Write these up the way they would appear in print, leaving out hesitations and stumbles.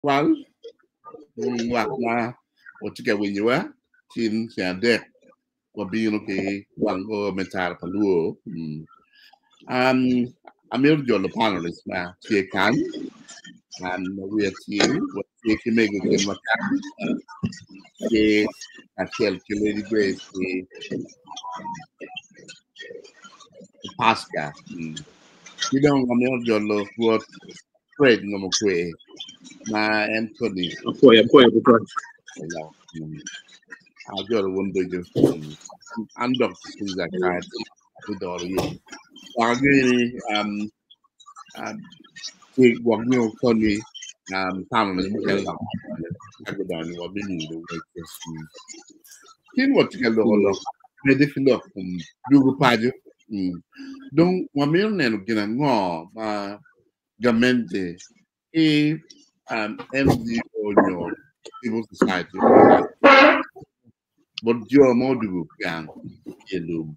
Twal lwak ma watye ka winyowa tin ceng adek wabino ki wang oro me tara pa luo. Um, amito jolo panelist ma tye kany. Um, wiya tye watye ki mego kinwa kany tye kacel ki Lady Grace ki Pasca. Ki dong amito jolo Rwot Fred Ngomo Kwe ma en kodi. Apwoyo, apwoyo tutwal. Ajolo wun ducu. An Dr. Caesar Kati, abidoro yo. Dok angeyo ni um, um, ki gwok nyo koni um, panel mukene dok ka gudonyo wabimido weche. Tin watye ka loko lok medde ki lok kom dwogo paco. Dong wamito neno gin ango ma gamente ki NGO nyo civil society bot jo ma odwogo gang ki i lum.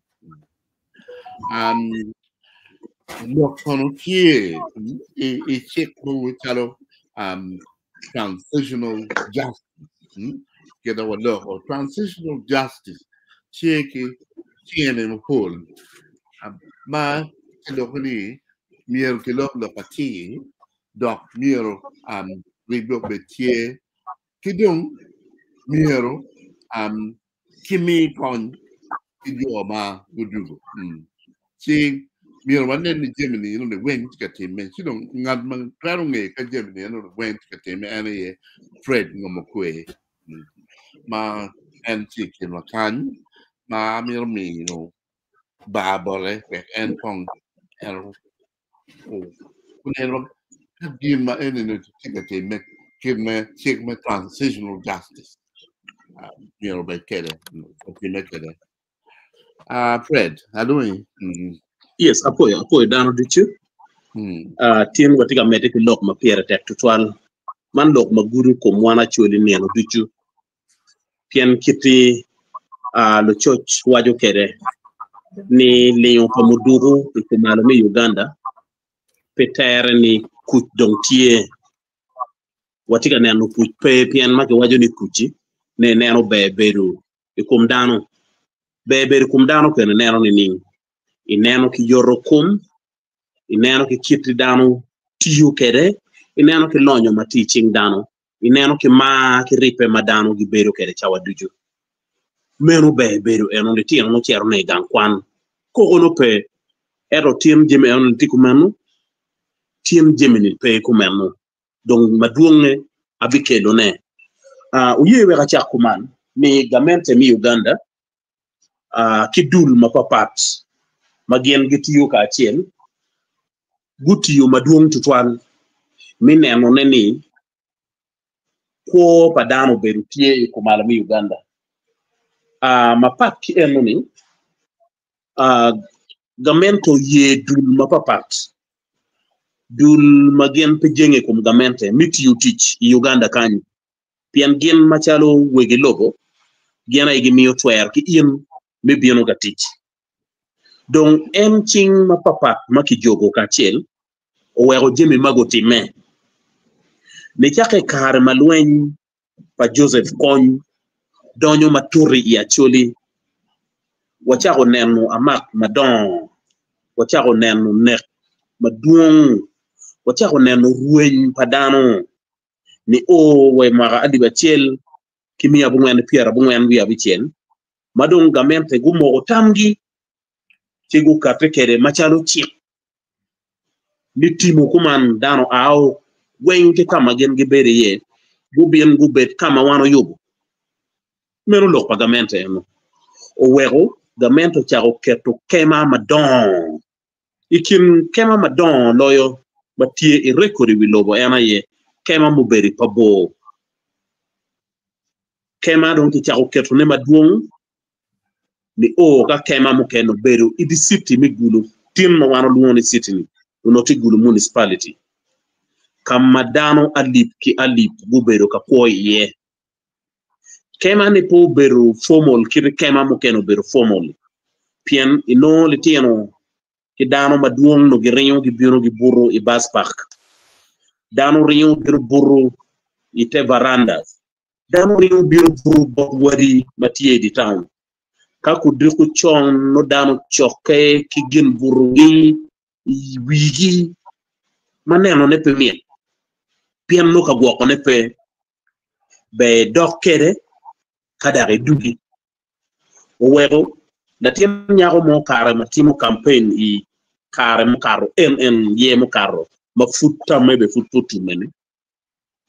Lok kono tye i cik mogo calo transitional justice kit ma waloko transitional justice tye ki tyene mapol ma kiloko ni myero kilok lok atir dok myero ribbe obed tye ki dong myero kimi kony ki jo ma gudwogo. Ci myero wanen ni jami-ni enoni weng tye ka timme. Ci dong ngat ma twero ngeyo ka jami-ni enoni weng tye ka timme en aye Fred Ngomokwe ma en tye i kinwa kany ma amito miyo bar bote wek en kong en oneno ka gin ma enini tye ka timme kit me cik me transitional justice myero obed kwede otimme kwede. Fred, alungi. Yes, apwoyo, apwoyo dano ducu. Tin watye ka medde ki lok ma pire tek tutwal. Man lok ma gudo kom wan Acholi nino ducu. Pien kiti lucoc waco kwede ni lingo pa muduku i kumalo me Uganda pe tere ni kuc dong tye. Watye ka neno kuc pe pien ma kiwaco ni kuc-ci ne neno ber bedo i kom dano. Ber bedo i kom dano kene ineno nining? Ineno ki yoto kom, ineno ki kit dano tiyo kwede, ineno ki lonyo ma tye i cing dano, ineno ki mar ki ribbe ma dano gibedo kwede cawa ducu. Meno ber bedo eno litino nongo cito ne i gang kwan koko nongo pe ento tin jami enoni tye kumeno tin jami-ni pe kumeno dong madwonge abikelone. Oye wek acak kuman ni gamente me Uganda ki dul mapapat ma gin gitiyo kacel gutiyo madwong tutwal me nenone ni kwo pa dano obedo tye i kumalo me Uganda. Mapat ki enoni, gamente oye dul mapapat Dul ma gin pe jenge i kom gamente me tiyo tic i Uganda kany pien gin macalo wegi lobo gin aye gimiyo twero ki in me bino ka tic. Dong en cing mapapat ma kijogo kacel oweko jami magi otimme. Nicakke i kare ma lweny pa Joseph Kony donyo matut i Acholi, wacako neno amak madongo, wacako neno nek madwong, wacako neno rweny pa dano nio wa i mwaka alip acel ki miya abongwen ki pyerabongwen wiye abicel ma dong gamente gumoko tamgi ci gukati kwede macalo cik. Ni timo kuman dano ao weng ki ka ma gin gibedo iye gubin gubed ka ma wan oyubo. Meno lok pa gamente eno oweko gamente ocako keto kema madongo. I kin kema madongo loyo ma tye i rekod i wi lobo en aye kema mubedo i Pabor. Kema dong kicako ketone madwong nio ka kema mukene obedo i dye citi me Gulu, tin ma wan walwongo ni citi-ni onongo tye Gulu Municipality, ka ma dano alip ki alip gubedo ka kwo iye. Kema-ni pe obedo formal kit kema mukene obedo formal pien inongo litino ki dano madwong nongo giringo gibino gibuto i bus park. Dano ringo bino buto. i te varandas. Dano ringo bino buto bot wadi ma tye i dye taun. Ka kudiko con nongo dano cokke ki gin butogi i wigi ma nenone pe mit pien nongo ka gwokone pe. Ber idok kwede ka dok idugi. Oweko latin nyako mo kare ma timo kampen i kare mukato en en year mukato ma pud tamme bene pud pe otumme-ni,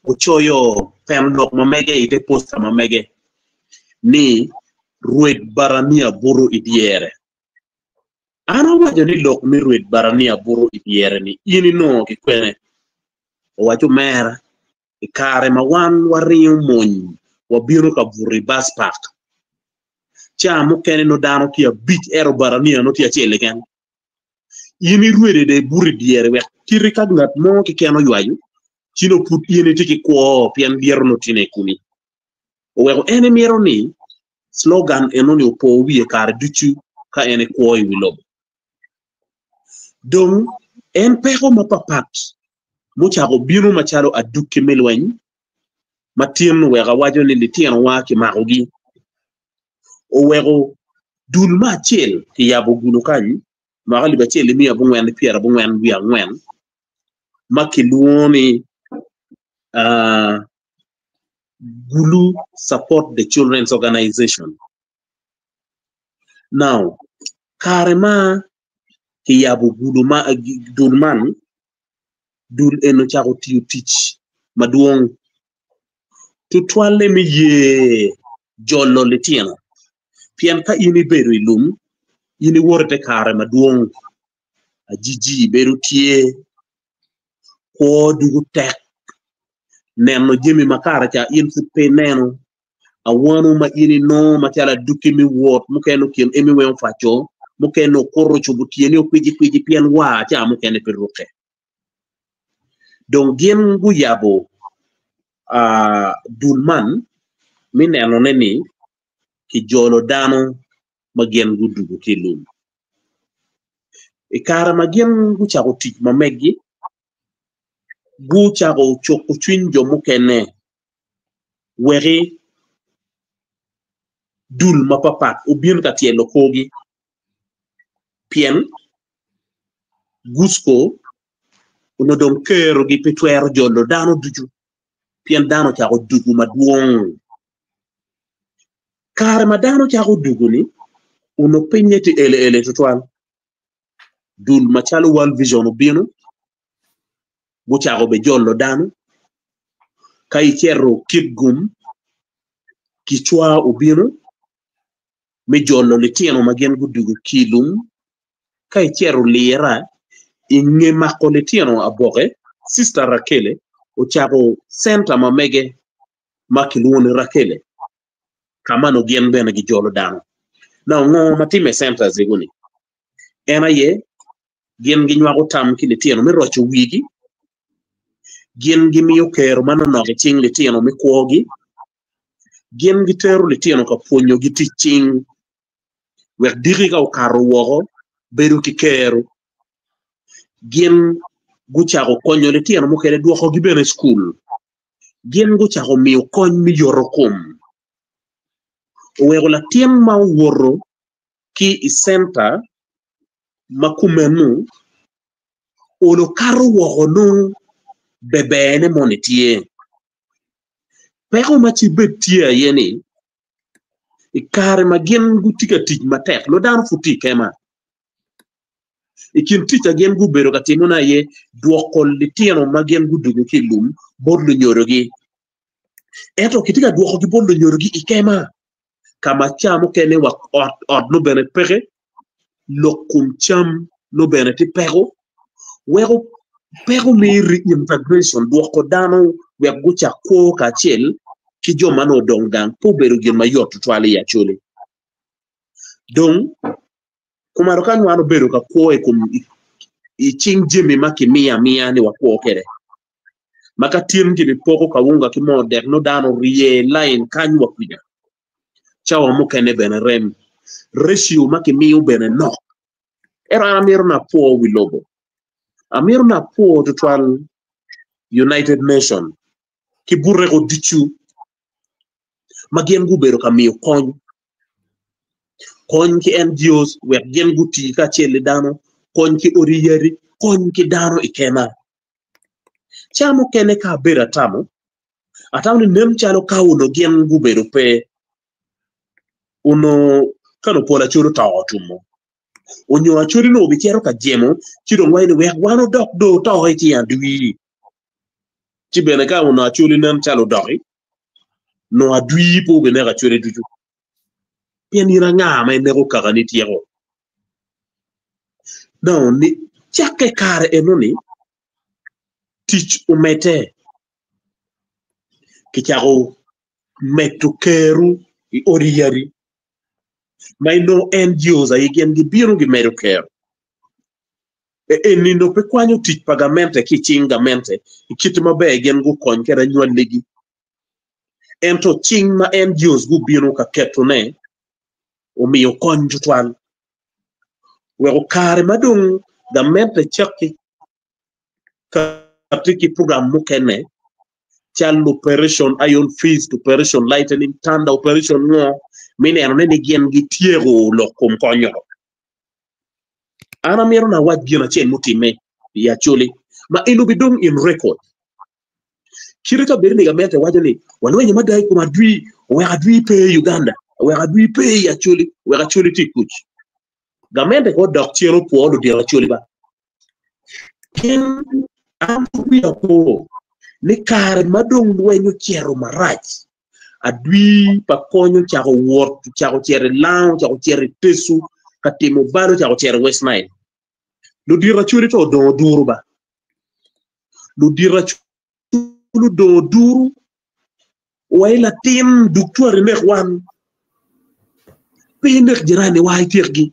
ocoyo pen lok ma mege i te posta ma mege ni Rwed Barania buto i dyere. An awaco ni lok me Rwed Barania buto i dyere-ni in inongo ki kwene? Owaco omera, i kare ma wan waringo mony wabino ka buto i bus park, ca mukene nongo dano tye abic ento Barania nongo tye acel keken. In irwede dong ibuto i dyere wek kiti ka ngat mo keken oywayo ci nongo pud in itye ki kwo pien lyeto nongo tye i komi. Oweko en emito ni slogan enoni opo wiye kare ducu ka en ekwo i wi lobo. Dong en peko mapapat mucako bino macalo adukki me lweny ma tin oweko awaco ni litinowa kimakogi. Oweko dul me acel kiyabo gulo kany mwaka alip acel ki miya abongwen ki pyerabongwen wiye angwen ma kilwongo ni Gulu Support the Children's Organization. Now, kare ma kiyabo gulo ma dul man, dul eni ocako tiyo tic madwong tutwalle me ye jolo litino pien ka in ibedo i lum in iwoto ite kare madwong ajiji bedo tye kwo dugo tek neno jami ma kare ca in pud pe ineno awano ma in inongo macalo adwogi me wot mukene okin emi weng opaco mukene okuto ocobo tyeni okwicikwici pien war ca mukene pe rukke. Dong gin guyabo dul man me nenone ni kijolo dano ma gin gudugo ki i lum. I kare ma gin gucako tic ma meggi, gucako cuko cwiny jo mukene weki dul mapapat obin ka tyelo korgi pien Gucko onongo dong kerogi pe twero jolo dano ducu pien dano ocako dugo madwong. Kare ma dano cako dugo-ni onongo pinye tye ele ele tutwal. Dul macalo World Vision obino gucako bene jolo dano. Ka icito Kitgum, Kicwa obino me jolo litino ma gin gudugo ki i lum. Ka icito Lira, i nge mako litino aboke, Cista Rakele ocako centa ma mege ma kilwongo ni Rakele, ka ma nongo gin bene gijolo dano. Now, ngo ma timme i centers ego-ni? En aye gin ginywako tam ki litino me roco wigi, gin gimiyo kero manonok i cing litino me kwogi, gin gitero litino ka pwonyogi tic cing wek diki ka okato woko bedo ki kero. Gin gucako konyo litino mukene dwokogi bene i cukul. Gin gucako miyo kony me yoto kom oweko latin ma owoto ki i centa ma kumeno olo kato woko nongo beberne moni tye. Peko ma ci bed tye aye ni i kare ma gin gitye ka tic matek nongo dano pud tye i kema. I kin tic ma gin gubedo ka timone aye dwoko litino ma gin gudugo ki i lum bot lunyodogi. Ento kitye ka dwokogi bot lunyodogi i kema ka ma ca mukene wa ot ot nongo bene peke, lok kom cam nongo bene tye peko weko peko me reintegration dwoko dano wek gucak kwo kacel ki jo ma nongo odong gang pe obedo gin mayot tutwal i Acholi. Dong kumalo kany wan obedo ka kwo i kom i cing jami ma kimiyo amiya ni wakwo kwede ma ka tin kibipoko kawunga ki moo dek nongo dano orye lain kany wa kwica cawa mukene bene rem ratio ma kimiyo bene nok ento an amito ni apwo wi lobo amito ni apwo tutwal United Nation. ki buteko ducu ma gin gubedo ka miyo kony, kony ki NGOs wek gin guti kacel ki dano, kony ki odi yadi, kony ki dano i kema. Ca mukene ka abedo atamo, atamo ni nen calo ka onongo gin gubedo pe, onongo ka nongo pol Acholi oto otumo, onyo Acholi nongo obicito ka jemo ci dong waco ni wek wan odok do oto i cing adwir. Ci bene ka onongo Acholi nen calo odoki, nongo adwir pe obineko Acholi ducu. Pien in anga ma ineko kakani tyeko? Now, ni cakke kare eno-ni, tic omedde. Kicako medo keru i odi yadi ma inongo NGOs aye gin gibino gimedo kero. Eni nongo pe kwanyo tic pa gamente ki i cing gamente i kit maber gin gukony kwede anywaligi. Ento cing ma NGOs gubino ka ketone omiyo kony tutwal. Weko kare ma dong gamente cakki kati ki program mukene calo Operation Iron Fist, Operation Lightning Thunder, Operation ngo me nenone ni gin gityeko lok kom konyo. An amito ni awac gin acel mutimme i Acholi ma en obidong in record. Kite ka bedo ni gamente waco ni walwenyo mada i kom adwi oweko adwi pe i Uganda, oweko adwi pe i Acholi, oweko Acholi tye i kuc. Gamente ko dok cen opwo ludito Acholi ba. Pien an pud wiya po ni kare ma dong lweny ocito marac, adwi pa Kony ocako wot, ocako cito i Lango, ocako cito i Tecu ka timo bal, ocako cito i West Nile. Ludito Acholi to odongo duru ba. Ludito Acholi odongo duru wa i latin duk cwari nek wan. Pe inek jirani wa ityekgi.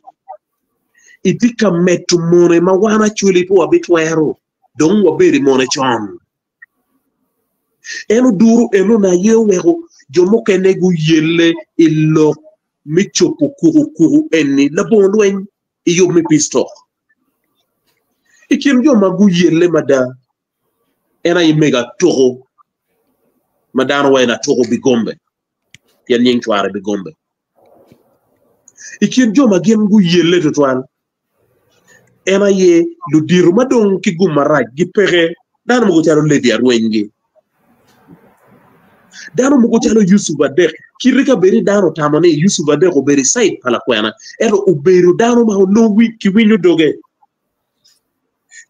Itye ka medo mone ma wan Acholi pe wabitwero dong wabedo i mone con. En oduro enoni aye oweko jo mukene guyelle i lok me cobo kukukuku eni labongo lweny i yub me peace talk. I kin jo ma guyelle mada en aye mego Atuku ma dano waco ni Atuku Bigombe pien nying cware Bigombe. I kin jo ma gin guyelle tutwal en aye ludito ma dong ki gum marac gipeke, dano mogo calo Levi Arwenygi, dano mogo calo Yucuf Adek. Kite ka bed ni dano otamo ni Yucuf Adek obedo i caid pa lakwena, ento obedo dano ma onongo kiwinyo doge.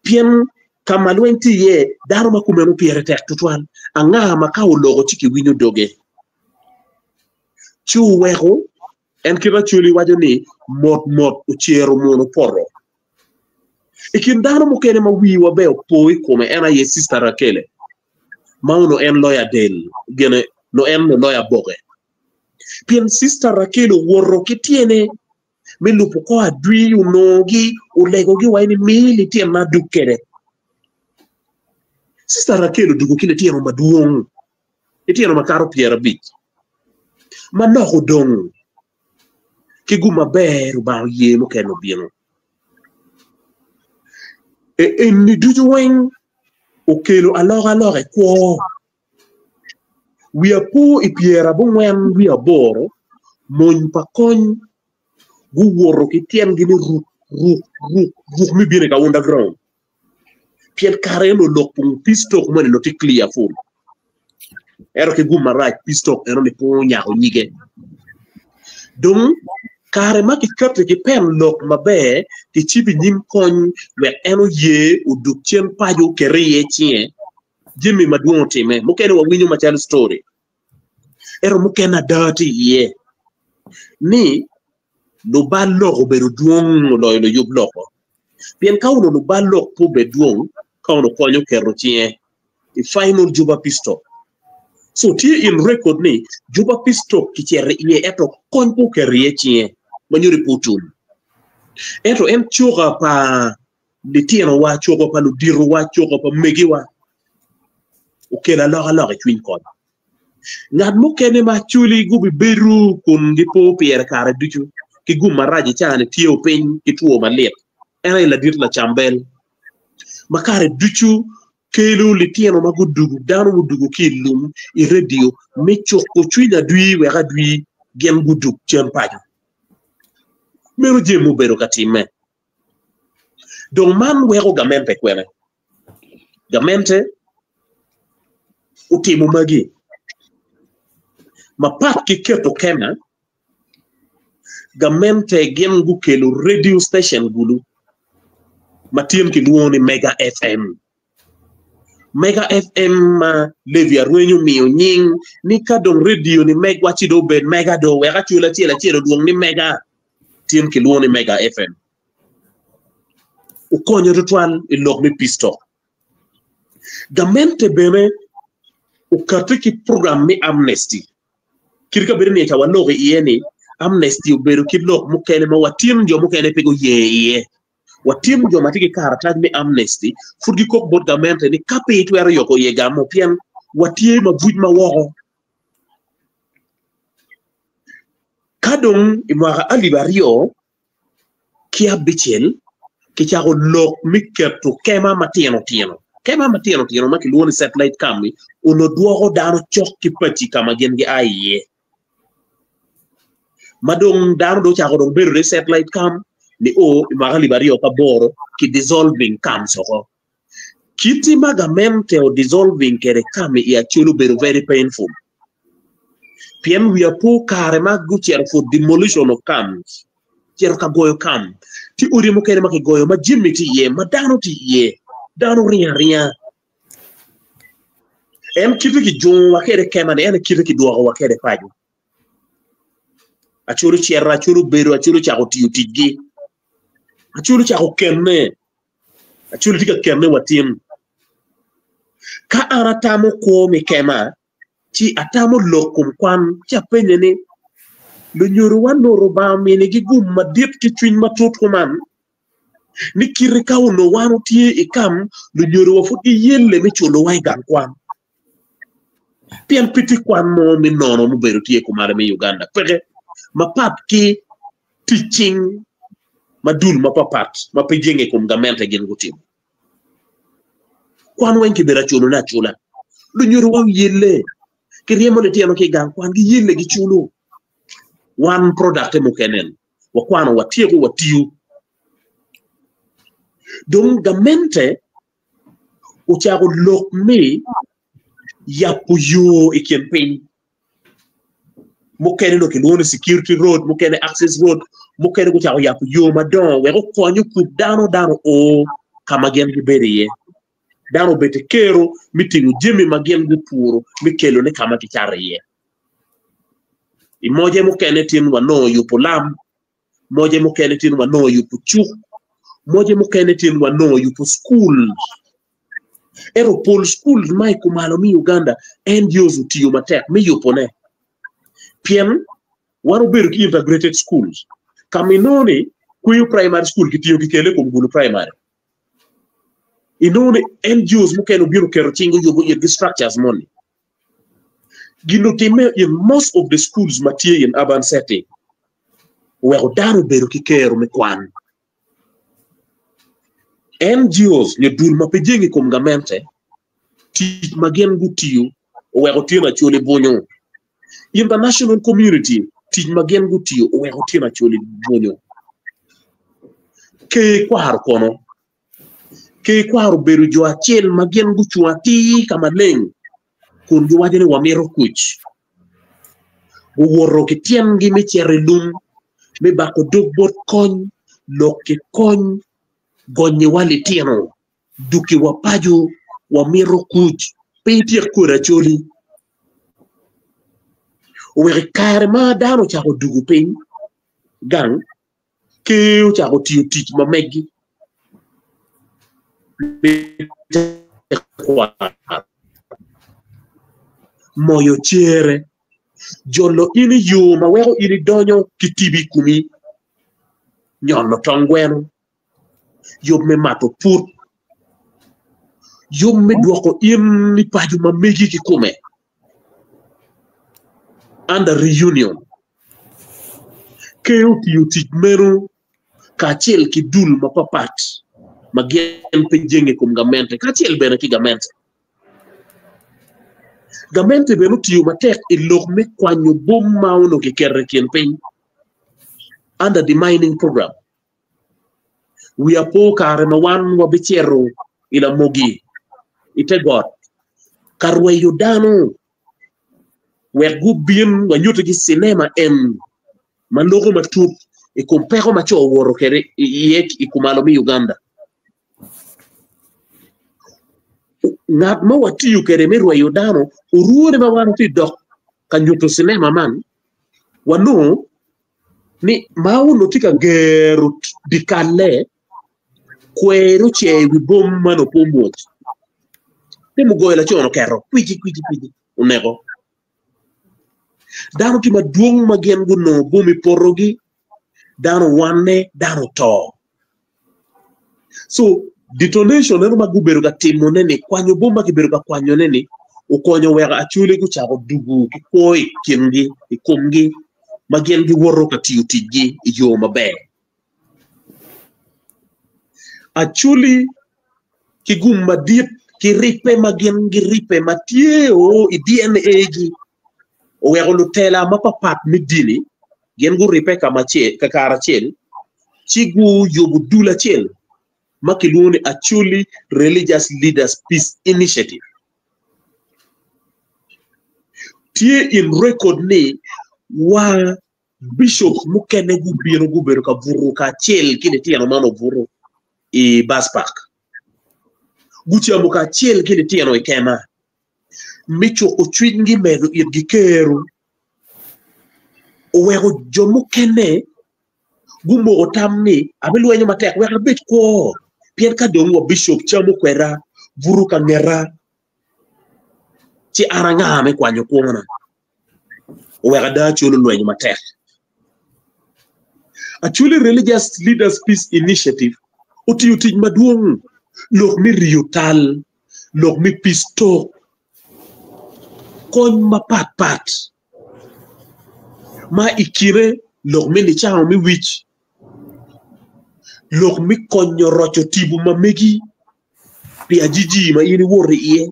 Pien ka ma lweny tye iye, dano ma kumeno pire tek tutwal. Anga ma ka oloko ci kiwinyo doge? Ci oweko en kit Acholi waco ni mot mot ocero muno poto. I kin dano mukene ma wiwa bene opo i kome en aye Sister Rakele ma onongo en loyo adel gine nongo en onongo loyo aboke. Pien Sister Rakele owoto ki tyene me lubo kor adwi onongogi olegogi wa ni mi litino adug kwede. Sister Rakele odugo ki litino madwong. Litino makato 50 manok odong ki gum maber Rubanga oye mukene obino. E eni ducu weng okelo alokaloka i kwo. Wiya po i 98 mony pa kony guwoto ki tyengi ni ruk ruk ruk ruk me bino i Kaunda ground. Pien kare eno lok pong peace talk moni nongo tye clear full. Ento ki gum marac peace talk eno ni pe onyako nyige. Dong kare ma kikati ki pen lok maber kicibo i nyim kony wek en oye odug cen paco oket iye cinge, jami madwong otime. Mukene wawinyo macalo story ento mukene ada tye iye ni lubal lok obedo dwong oloyo luyub loko. Pien ka onongo lubal lok pe obed dwong, ka onongo kony oketo cinge i final Juba Peace Talk. So tye in record ni Juba Peace Talk kicito iye ento kony pe oketo iye cinge ma nyuto ni pe otum. Ento en coka pa litinowa, coka pa luditowa, coka pa megiwa okelo alokaloka i cwiny kony. Ngat mukene ma Acholi gubibedo kun gipo pire kare ducu ki gum marac i caa-ni tye opiny ki two malit, en aye ladit lacambel ma kare ducu. Kelo litino ma gudugu, dano mudugu ki i lum i redio me cuko cwiny adwi wek adwi gin gudug cen paco. Meno jami mubedo ka timme. Dong man weko gamente kwene? Gamente otimo magi mapat ki keto kema, gamente gin gukelo radio station gulu ma tin kilwongo ni Mega FM. Mega FM ma Levi Arwenyo omiyo nying ni ka dong radio ni megwa ci dong obed mega do wek acol acel acel olwong ni mega tin kilwongo ni Mega FM. Okonyo tutwal i lok me peace talk. Gamente bene okati ki program me amnesty. Kit ka bedo ni ca waloko iye ni amnesty obedo kit lok mukene ma watin jo mukene pe guye iye. Watin jo ma tye ki karatac me amnesty pud gikok bot gamente ni ka pe itwero yoko iye gamo pien watye mabuc ma woko. Ka dong i mwaka alip 2006 kicako lok me keto kema matino tino. Kema matino tino ma kilwongo ni satellite camp-mi onongo dwoko dano cok ki paci ka ma gin gia iye. Ma dong dano dong ocako dong bedo i satellite camp nio i mwaka 2008 ki dissolving camps woko. Kiti ma gamente o dissolving kede camp i Acholi obedo very painful. Pien wiya po kare ma gucito for demolition of camps, cito ka goyo camp, tye odi mukene ma kigoyo ma jami tye iye, ma dano tye iye, dano ringo aringa. En kite kijungo wa kede kema ni, en kite kidwoko wa kede paco. Acholi ocito, Acholi obedo, Acholi ocako tiyo ticgi, Acholi ocako kemme. Acholi tye ka kemme wa tin. Ka an atamo kwo me kema, ci atamo lok kom kwan, ci apenye ni, Lunyodowa onongo Rubanga ominigi gum madit ki cwiny matut kuman, ni kite ka onongo wan watye i kam, lunyodowa pud giyelle me culowa i gang kwan? Pien pe tye kwan mo me nono mubedo tye kumalo me Uganda peke, mapat ki tic cing ma dul mapapat ma pe jenge i kom gamente gin gutimo. Kwan weng kibedo aculone acula. Lunyodowa oyelle, kiryemo litino ki i gang kwan, giyelle giculo. Wan producte mukene wakwano watyeko watiyo. Dong gamente ocako lok me yabo yo i kin piny mukene nongo kilwongo ni security road mukene access road mukene gucako yabo yo madongo wek okony okub dano dano oo ka ma gin gibedo iye dano obed ki kero me tingo jami ma gin gupuro me kelone ka ma gicato iye. I moje mukene tin wanongo yubo lam moje mukene tin wanongo yubo cuk, moje mukene tin wanongo yubo cukul. Ento pol cukul ma i kumalo me Uganda NGOs otiyo matek me yubone pien wan obedo ki integrated schools ka ma inongo ni kweyo primary school kitiyo kikele i kom gulu primary. Inongo ni NGOs mukene obino oketo cing oyubo itgi structures moni. Gin otimme in most of the schools ma tye in urban setting oweko dano obedo ki kero me kwan. NGOs nyo dul ma pe jenge i kom gamente tic ma gin gutiyo oweko tyen Acholi bunyo. International community tic ma gin gutiyo oweko tyen Acholi bunyo. Ker kwaro kono Ker kwaro obedo jo acel ma gin gucung atir ka maleng kun giwaco ni wamito kuc. Guwoto ki tyengi me cito i lum me bako dog bot kony, lok ki kony, gonyiwa litino, dukiwa paco, wamito kuc, pe ityek kodi Acholi. Oweko i kare ma dano ocako dugo piny gang, Ker ocako tiyo tic ma megi me tekwaro, moyo cere, jolo in i yo ma weko in idonyo ki tipo i komi, nyono tong gweno, yub me mato put, yub me dwoko in i paco ma megi kikome under reunion. Ker otiyo tic meno kacel ki dul mapapat. ma gin pe jenge i kom gamente kacel bene ki gamente. Gamente bene otiyo matek i lok me kwanyo bom ma onongo kiketo i kin piny under demining program. Wiya po kare ma wan wabicito i Lamogi i te got ka rweyo dano wek gubin wanyutigi cinema en ma loko matut i kom peko ma co owoto kwede iye i kumalo me Uganda. Ngat ma watiyo kwede me rweyo dano orwone ma wan watye dok ka nyuto cinema man wanongo ni ma onongo tye ka gero dyekalle kweri ocer i wi bom ma nongo pe omwoc ci mugoyo laco-ni oketo kwici kwici kwici oneko. Dano tye madwong ma gin gunongo bom i potogi, dano owanne, dano oto. So detonation eno ma gubedo ka timone-ni, kwanyo bom ma kibedo ka kwanyone-ni okonyo weko Acholi gucako dugo ki kwo i kingi, i komgi ma gin giwoto ka tiyo ticgi i yo maber. Acholi ki gum madit ki ribbe ma gin giribbe ma tye o i DNA gi oweko lutela mapapat me dini gin guribbe karacel ci guyubo dul acel ma kilwongo ni Acholi Religious Leaders Peace Initiative. Tye in record ni wa Bicop mukene gubino gubedo ka buto kacel ki litino man obuto i bus park. Gucamo kacel ki litino i kema me cuko cwinygi medo itgi kero. Oweko jo mukene gumoko tam ni abilwenyo matek wek abed kwo pien ka dong wa bicop camo kweda buto ka ngeta ci an anga me kwanyo kwona. oweko ada Acholi olwenyo matek. Acholi Religious Leaders Peace Initiative otiyo tic madwong, lok me riyo tal, lok me peace talk, kony mapat pat ma i kine lok me nicango me wic, lok me konyo roco tipo ma megi pi ajiji ma in iwoto iye,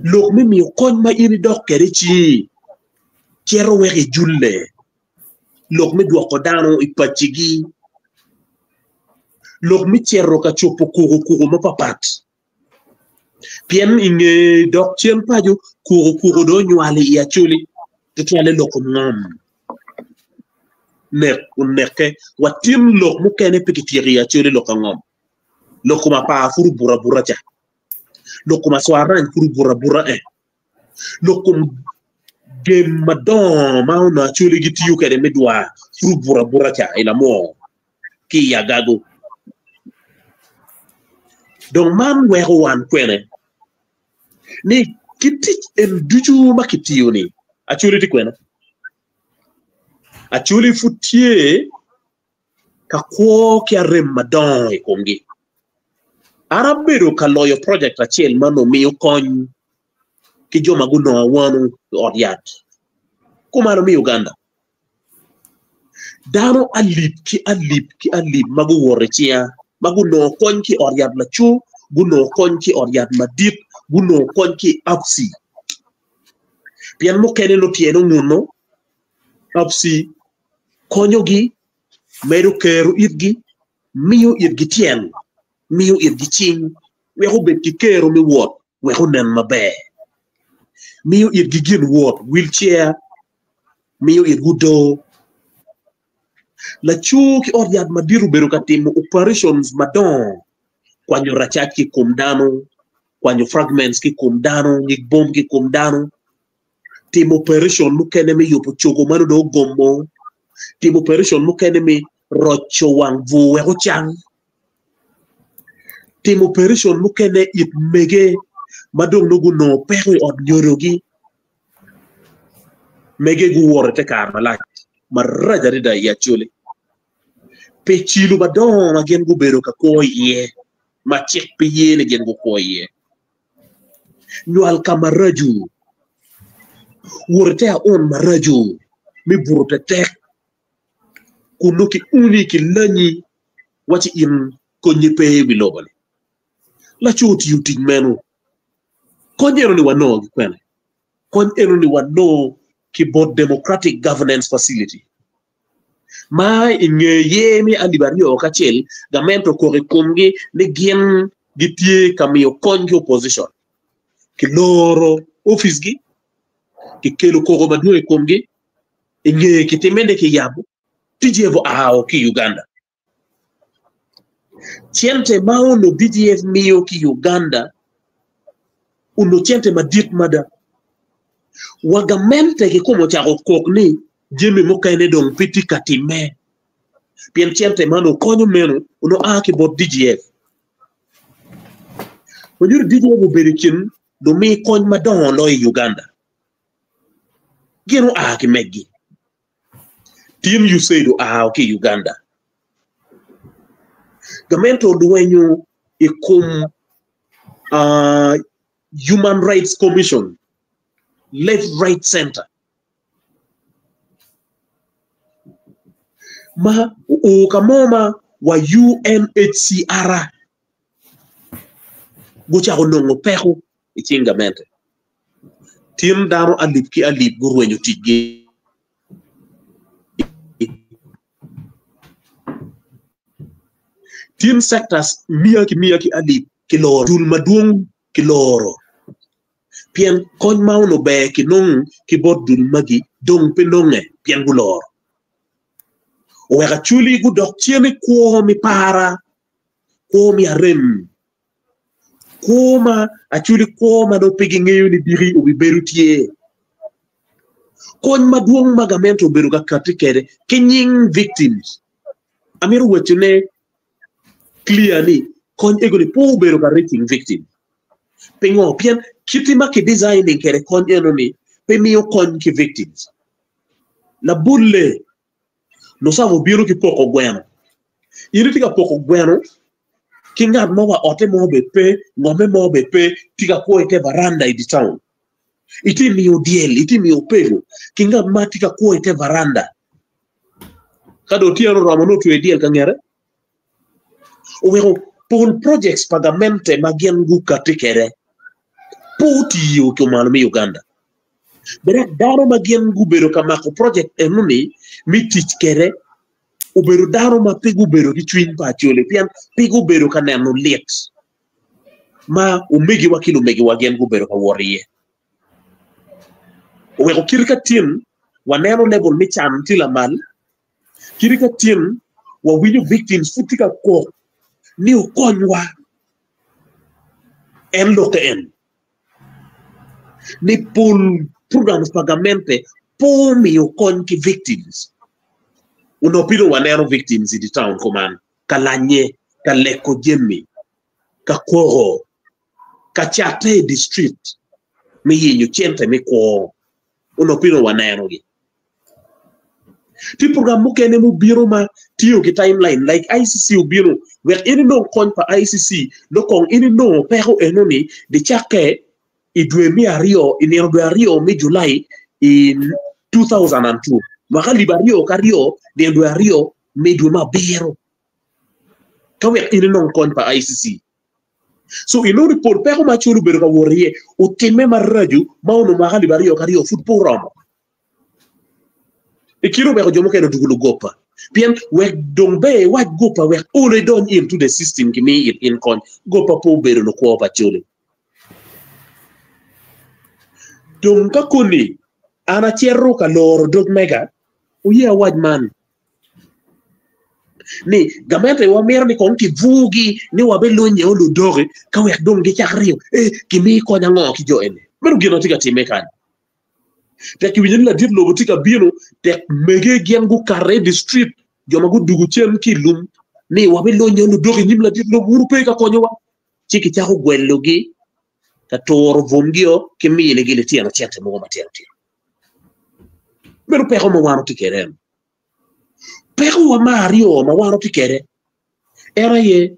lok me miyo kony ma in idok kwede i cingi cito wek ijulle, lok me dwoko dano i pacigi, lok me cito ka cobo kukukuku mapapat. Pien i nge dok cen paco, kukukuku dong onywalo i Acholi, tutwalle lok kom ngom. Nek onekke, watin lok mukene pe kityeko i Acholi lok ka ngom. Lok kom apar pud obuto abuta ca. Lok kom acwarany pud obuto abuta e. Lok kom gem madongo ma onongo Acholi gitiyo kwede me dwar pud obuto abuta ca i lamwor ki i agago. Dong man weko wan kwene ni ki tic en ducu ma kitiyo-ni Acholi tye kwene? Acholi pud tye ka kwo ki arem madongo i komgi. An abedo ka loyo project acel ma onongo miyo kony ki jo ma gunongo awano i ot yat kumalo me Uganda. Dano alip ki alip ki alip ma guwoto i cinga ma gunongo kony ki i ot yat laco, gunongo kony ki i ot yat madit, gunongo kony ki i APCI. Pien mukene nongo tyene onguno, APCI konyogi, medo kero itgi, miyo itgi tyen, miyo itgi cing, wek obed ki kero me wot wek onen maber, miyo itgi gin wot, wheelchair, miyo itgi odoo. Laco ki ot yat madit obedo ka timo operations madongo, kwanyo racac ki i kom dano, kwanyo fragments ki i kom dano, nyig bom ki i kom dano, timo operation mukene me yubo cogo ma nongo dong ogomo, timo operation mukene me roco wang bur wek ocang, timo operation mukene it mege ma dong nongo gunongo peko i ot nyodogi, mege guwoto i te kare malac marac adada i Acholi pi cilo madongo ma gin gubedo ka kwo iye ma cik pe ye ni gin gukwo iye. Nywal ka maraco, wot i te aun maraco me buto tetek kun nongo kiuni kilanyi waci in. konye pe i wi lobo-ni. Laco otiyo tic meno. Kony eno ni wanongo ki kwene? Kony eno ni wanongo ki bot Democratic Governance Facility ma i nge yer me alip 2001 gamente okok i komgi ni gin gitye ka miyo kony ki opposition. Kiloro oficgi, kikelo koko madwong i komgi, i nge kitime ni kiyabo, DGF oa ki i Uganda. Cente ma onongo DGF miyo ki Uganda onongo cente madit mada. Wa gamente kikome ocako kok ni jami mukene dong pe tye ka timme pien cente ma onongo konyo meno onongo a ki bot DGF. Wanyuto DGF obedo i kin lumi kony madongo loyo i Uganda. Gin oa ki meggi. Tim USAID oa ki i Uganda. Gamente olwenyo i kom Human Rights Commission, Left Right Center ma oo ka mo ma wa UNHCR gucako nongo peko i cing gamente. Tin dano alip ki alip gurwenyo ticgi. Tin sectors miya ki miya ki alip kiloro, dul madwong kiloro pien kony ma onongo ber kinongo ki bot dul magi dong pe nonge pien guloro. Oweko Acholi gudok cen i kwo me para, kwo me arem. Kwo ma Acholi kwo ma nongo pe gingeyo ni diki obibedo tye. Kony madwong ma gamente obedo ka kati kwede ki nying victims. Amito wacone clear ni kony ego-ni pe obedo ka reaching victim. Pingo? Pien kiti ma ki designing kwede kony eno-ni pe miyo kony ki victims. Labolle, Lucawa obino ki poko gweno. In itye ka poko gweno ki ngat mo wa otte mo bene pe, ngomme mo bene pe, tye ka kwo i te varanda i dye taun. Itye miyo dyel, itye miyo pego ki ngat ma tye ka kwo i te varanda. Ka dong otyeno oromo nongo otweyo dyel ka ngete. Oweko pol projects pa gamente ma gin gukati kwede pe otiyo ki omalo me Uganda. Dok dano ma gin gubedo ka mako project enoni me tic kwede obedo dano ma pe gubedo ki cwiny pa Acholi pien pe gubedo ka neno lit ma omegiwa ki lumegiwa gin gubedo ka wot iye. Oweko kit ka tin waneno level me can tye lamal, kit ka tin wawinyo victims pud tye ka kok ni okonywa en lokke en. Ni pol programs pa gamente pe omiyo kony ki victims. Onongo pe dong waneno victims i dye town kuman ka lanye, ka leko jami, ka koko, ka catte i dye street me yenyo cente me kwo. Onongo pe dong wanenogi. Tye program mukene mubino ma tiyo ki timeline like ICC obino wek in inong kony pa ICC dok kong in inongo peko enoni dicakke i dwe me aryo i nino dwe aryo me July i 2002 mwaka alip 2002 nino dwe aryo me dwe me abiro ka wek in inong kony pa ICC. So inongo ni pol peko ma Acholi obedo ka wot iye otimme maraco ma onongo mwaka alip 2002 pud pe oromo. I kine oweko jo mukene odwogo lugopa pien wek dong ber iwac gopa wek olo idony into the system ki miyi it in kony. Gopa pe obedo lukwo pa Acholi. Dong ka koni an acito ka loro dog mega, oye awac man ni gamente wamito ni kong kibwugi ni wabilunye o ludoki ka wek dong gicak ringo eh kimi kony ango ki jo eni. Meno gin ma tye ka timme kany. Tek kiwinyo ni ladit lobo tye ka bino, tek mege gin gukate i dye street, jo ma gudugo cen ki i lum ni wabilonyo ludok i nyim ladit lobo, wun wupe ka konyowa. Ci kicako gwelogi ka turo bwomgio ki minigi litino cente mogo matino tino. Meno peko ma wan watye kwede eno. Pekowa me aryo ma wan watye kwede en aye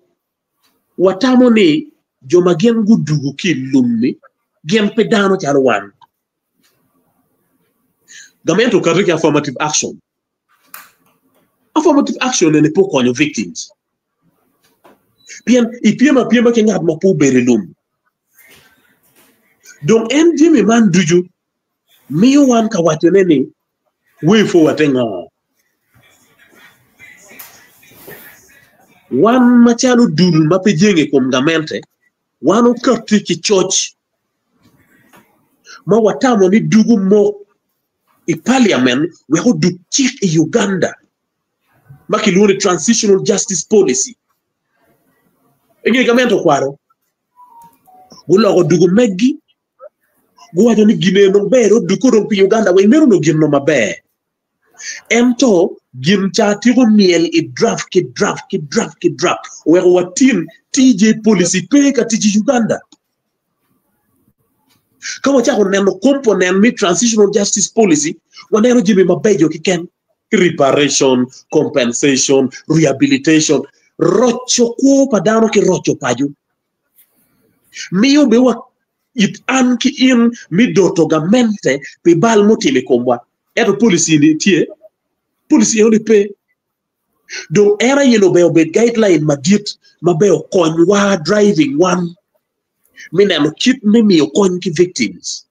Watamo ni jo ma gin gudugo ki i lum-mi gin pe dano calo wan. Gamente okati ki affirmative action. Affirmative action eni pe okonyo victims. Pien ipyem apyema ki ngat ma pe obedo i lum. Dong en jami man ducu miyo wan ka wacone ni way forward te ngo? Wan macalo dul ma pe jenge i kom gamente, wan okatti ki coc ma watamo ni dugo mok i paliamen wek odug cik i Uganda ma kilwongo ni Transitional Justice Policy. I nge gamente okwaro, guloko dugo meggi, guwaco ni gin eno ber dong odug dong pi Uganda weng meno onongo gin onongo maber. Ento gin ca tiko myel i draft ki draft ki draft ki draft oweko watin TJ policy pe ka tic i Uganda. Ka wacako neno component me transitional justice policy, waneno jami mabeco keken, reparation, compensation, rehabilitation, roco kwo pa dano ki roco paco. Miyo bene wa it an ki in me doto gamente pi bal mutimo i komwa. Ento policy ni tye, policy eno ni pe. Dong en aye ni ober obed guideline madit ma ber okonywa driving wan me neno kit me miyo kony ki victims.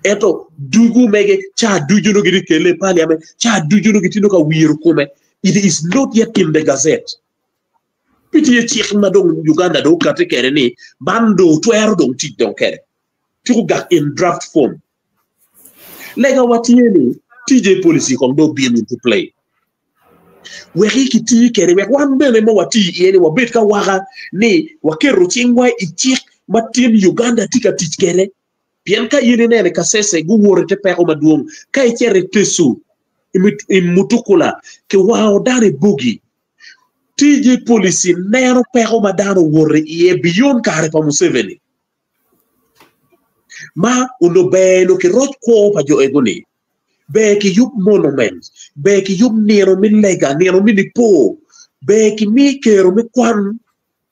Ento dugu mege ca ducu nongo gitye kele i parliament, ca ducu nongo gitye ka wiro kome. It is not yet in the gazette. Pe tye cik ma dong Uganda dong okati kede ni man dong twero dong tic dong kede. Tyeko gak in draft form. Lega wa tye ni TJ policy kong dong obin into play. Wek i kiti kede wek wan bene ma wati iye ni wabed ka waka ni waketo cingwa i cik ma tin Uganda tye ka tic kede. Pien ka in ineno i Kasese guwoto i te peko madwong, ka icito i Teso, i Mutukula, kiwango dano i bogi. TJ policy neno peko ma dano owoto iye beyond kare pa Museveni. Ma onongo ber nongo kiroc kwo pa jo ego-ni, ber kiyub monument, ber kiyub nino me lega, nino me nipo, ber kimi kero me kwan,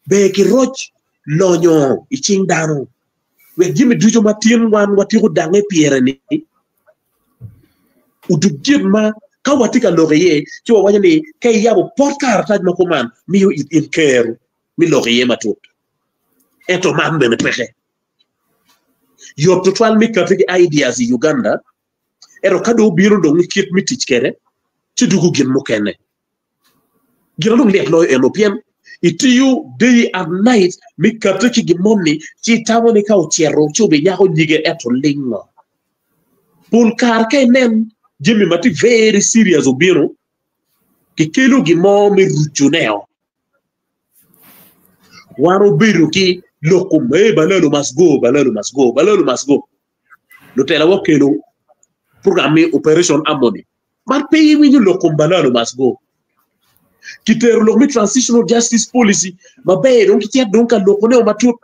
ber kiroc lonyo i cing dano wek jami ducu ma tin wan watiko dange pire-ni odug gin ma ka watye ka lok iye ci wawaco ni ka iyabo pot karatac ma kuman miyo in kero me lok iye matut. Ento man bene peke. Yot tutwal me kati ki ideas i Uganda, ento ka dong obino dong i kit me tic kwede, ci dugo gin mukene. Gin ma dong lit loyo eno pien itiyo day and night me kati ki gin moni ci itamo ni ka ocito ci obinyako nyige ento lingo. Pol kare ka inen jami ma tye very serious obino, kikelo gin mo me rucuneo. Wan obedo ki lok kom hey Balalo must go, Balalo must go, Balalo must go. Lutela wa okelo program me Operation Harmony. Man pe iwinyo lok kom Balalo must go. Kitero lok me transitional justice policy maber dong kicito dong ka lokone o matut.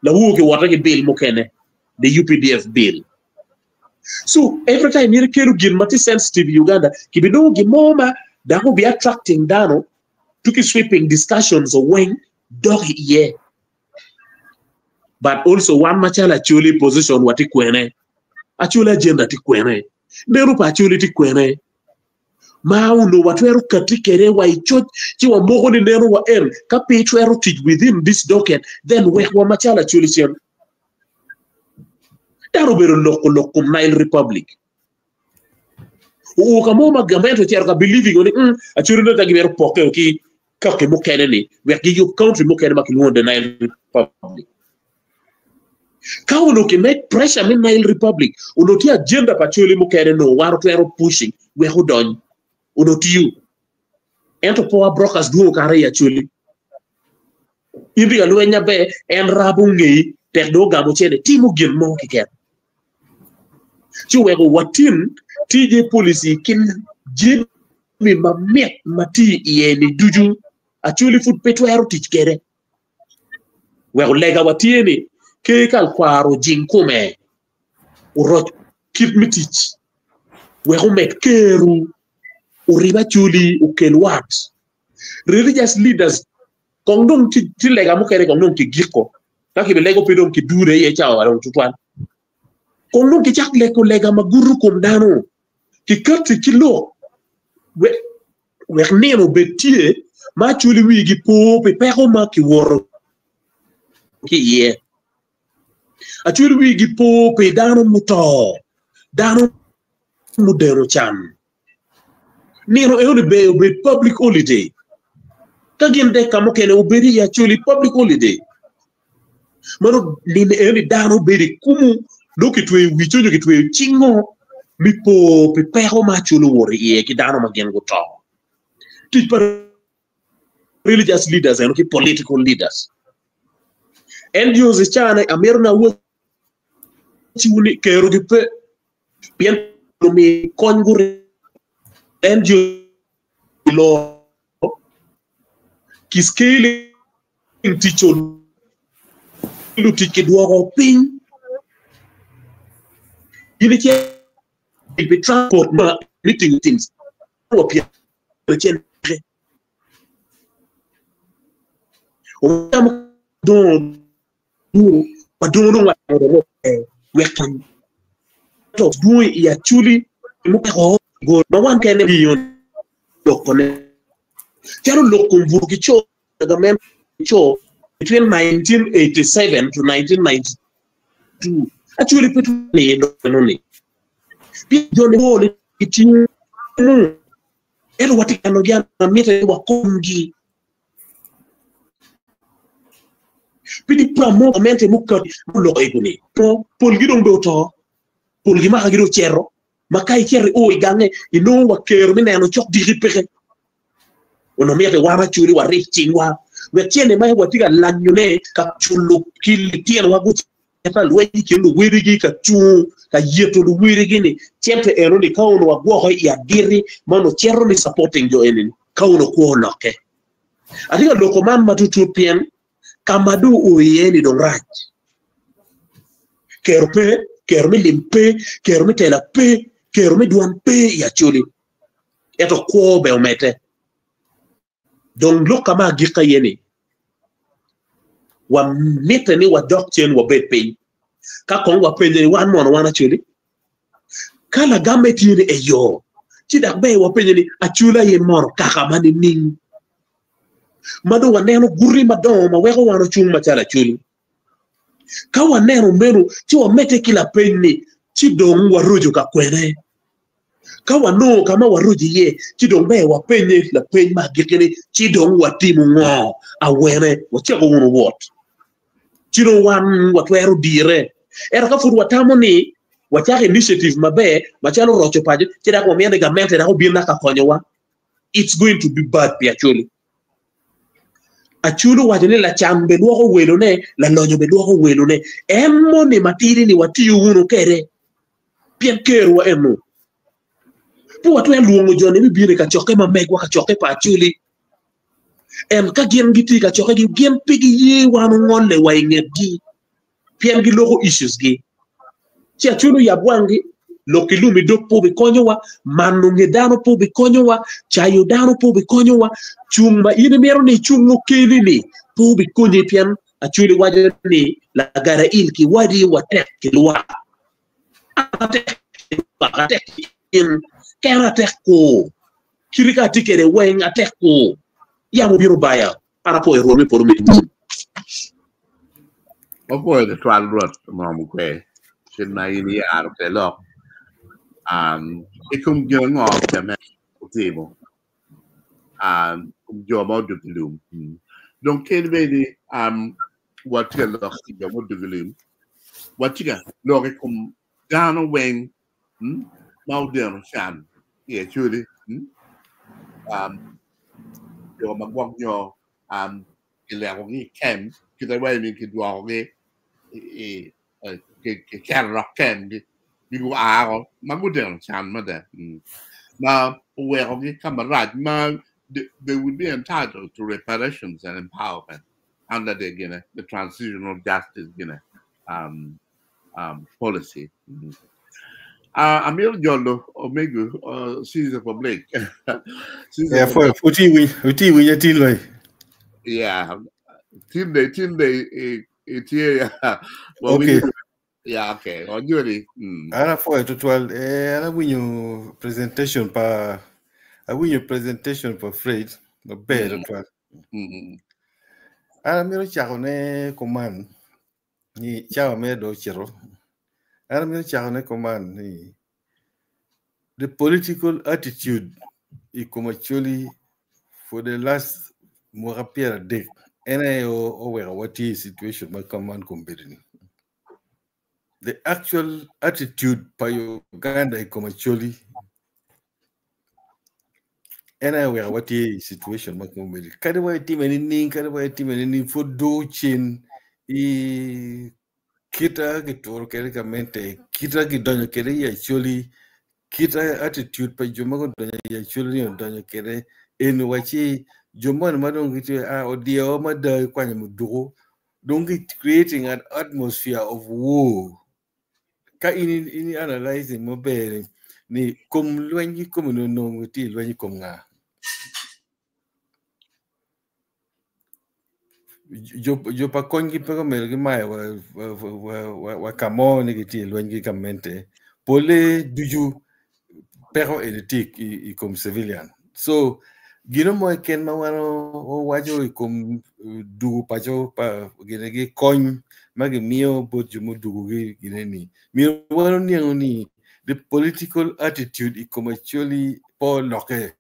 Lawor kiwote ki bill mukene, the UPDF bill. So every time in ikelo gin ma tye sensitive i Uganda, kibinongo gin mo ma dok obi attracting dano to ki sweeping discussions weng dok iye. But also wan macalo Acholi position wa tye kwene? Acholi agenda tye kwene? Neno pa Acholi tye kwene? Ma onongo watwero kati kwede wa i coc ci wamoko ni neno wa en ka pe itwero tic within this docket then wek wa macalo Acholi cen. Dano obedo loko lok kom Nile Republic. Oo ka mo ma gamente ocito ka believing ni mm, Acholi nongo ka gimito poke ki kaki mukene ni wek giyub country mukene ma kilwongo the Nile Republic. Ka onongo kimed pressure me Nile Republic, onongo tye agenda pa Acholi mukene nongo wan otwero pushing wek odony. Onongo tiyo. Ento power brokers dwong kare i Acholi. In tye ka lweny maber, en rabo ngeyi tek dong ogamo cene timo gin mo keken. Ci oweko watin TJ policy ki jami mamit ma tye iye ni ducu Acholi pud pe twero tic kwede. Weko lega wa tye ni ker ka alkwaro ojing kome oroc kit me tic wek omed keru orib Acholi okel wat. Religious leaders kong dong tye lega mukene kong dong kigiko ka kibilego pe dong kidure iye cawa wa dong tutwal kong dong kicak lego lega ma gudo kom dano kikati ki lok wek nino obed tye. ma Acholi wigi po pi peko ma kiwoto ki iye. Acholi wigi po pi dano muto, dano mudeno can. Nino enoni ber obed public holiday. Ka gin dek ka mukene obed i Acholi public holiday. Mano nino enoni dano bedo i kumu nongo kitweyo wic onyo kitweyo cingo me po pi peko ma Acholi owoto iye ki dano ma gin guto. Tic pa religious leaders eno ki political leaders. NGOs i cane amito ni awacciwu ni kerogi pe pien omiyo kony guri NGO loro ki scaling tic lutic kidwoko piny in icito pi transport ma me tingo wa pyeracel peke. Wadongo dong wek to dwong i Acholi mupeko ma wan kene miyo lokone calo lok kom buto ki co gamente co between 1987 to 1992 Acholi pe twero lok enoni pien joni pol gitye mu ento watye ka nenogi ana mitte ni wakonygi. Pi ni pra mo gamente mukati muloko ego-ni, polgi dong dong oto, polgi makagi dong ocito, ma ka icito io i gange inongo wa kero me neno cok diki peke. Onongo mitte wan Acholi warib cingwa wek cene ma watye ka lanyone ka culo ki litinowa gucit ka lweny i kin luwedigi ka cungo ka yeto luwedigi-ni cente eno-ni ka onongo wagwoko i agiti ma onongo cito me supporting jo eni-ni ka onongo kwo olokke. Atye ka loko man matutut pien ka ma dong oo iye-ni dong rac. Kero pe, kero me lim pe, kero me tela pe, kero me dwan pe i Acholi. Ento kwo bene omedde. Dong lok ka ma agikka iye ni, wamitte ni wadok cen wabed piny ka kong wapenye ni wan mono wan Acholi? Ka lagamme tye ni eyo, ci dok ber wapenye ni Acholi aye mono kaka ma nining? Ma dong waneno guti madongo ma weko wan ocung macalo Acholi. Ka waneno meno, ci wamedde ki lapeny ni, ci dong waroco ka kwene? Ka wanongo ka ma waroco iye, ci dong ber wapenye lapeny me agikki ni, ci dong watimo ngo? Awene wacako wunu wot? Ci dong wan watwero dire. Ento ka pud watamo ni wacako initiative maber macalo roco paco, ci dok wamito ni gamente dok obin dok ka konyowa, it's going to be bad pi Acholi. Acholi owaco ni lacan be lwoko welone, lalonyo be lwoko welone. En moni matidi-ni watiyo wunu kwede pien kerowa eno. Pe watwero lwongo jo-ni me bino i kacokke ma megwa, kacokke pa Acholi. En ka gin gitye i kacokkegi, gin pe giye wan ongolle wa i ngetgi pien giloko issues gi. Ci Acholi oyab wanggi, lok ki lum i dog pe obikonyowa, mano nge dano pe obikonyowa, cayo dano pe obikonyowa, cung ma in imito ni icung okeli-ni pe obikonyi pien Acholi waco ni lagada il ki wadi watek ki lwak. Atek ki lwak, atek ki in, kena atek kur, kite ka atye kwede weng atek kur, yam obino baya, an apwoyo Rwot me polo me tung. Wapwoyo tutwal Rwot oromo kwe kit ma in iyaro kwede lok i kom gin ango ma otimo jo ma odwogo i lum. Dong kadi bed ni watye ka lok i jo ma odwogo i lum, watye ka lok i kom dano weng ma odeno can i Acholi, jo ma gwok nyo kilekogi i kem kite wai ni kidwokogi i kiketo dok kemgi mi gua oko ma gudeno can mada ma owekogi ka marac ma they would be entitled to reparations and empowerment under the gine the transitional justice gine um, um, policy. Amiro jolo omego Caesar for Blake. Caesar Yeah, for for uti wi uti wi nyatin loy. Yeah. Tinde tinde itye well, we Okay. need yeah, okay. Onyuri. Ana foyo tutwal eh ana winyo presentation pa awinyo presentation pa Fred. Maber tutwal. An amito cakone kuman ni cawa mere dong ocito. An amito cakone kuman ni the political attitude i kom Acholi for the last mwaka 30 en aye oweko watye i situation ma kaman kombeddi-ni. The actual attitude pa Uganda i kom Acholi en aye oweko watye i situation ma kombeddi. Kadi wa itime nining, kadi wa itime nining, pud dwogo cen i kita gituro kwede gamente, kita gidonyo kwede i Acholi, kita attitude pa jo ma gudonyo i Acholi ni odonyo kwede, en wacci jo moni ma dong gitye a odiyo mada ikwanyo muduku, dong gi creating an atmosphere of war. Ka in in analyzing maber ni kom lweny ki kome ni onongo tye i lweny i kom nga? Jo pa konygi pe omyero gimayo wa ka mo ni gitye i lweny ki gamente. Pole ducu peko eni tye i kom civilian. So gino mo keken ma wan owaco i kom dugu paco pa gine gi kony ma gimiyo bot jo mudugu gine ni myero wan oniango ni the political attitude i kom Acholi pe olokke.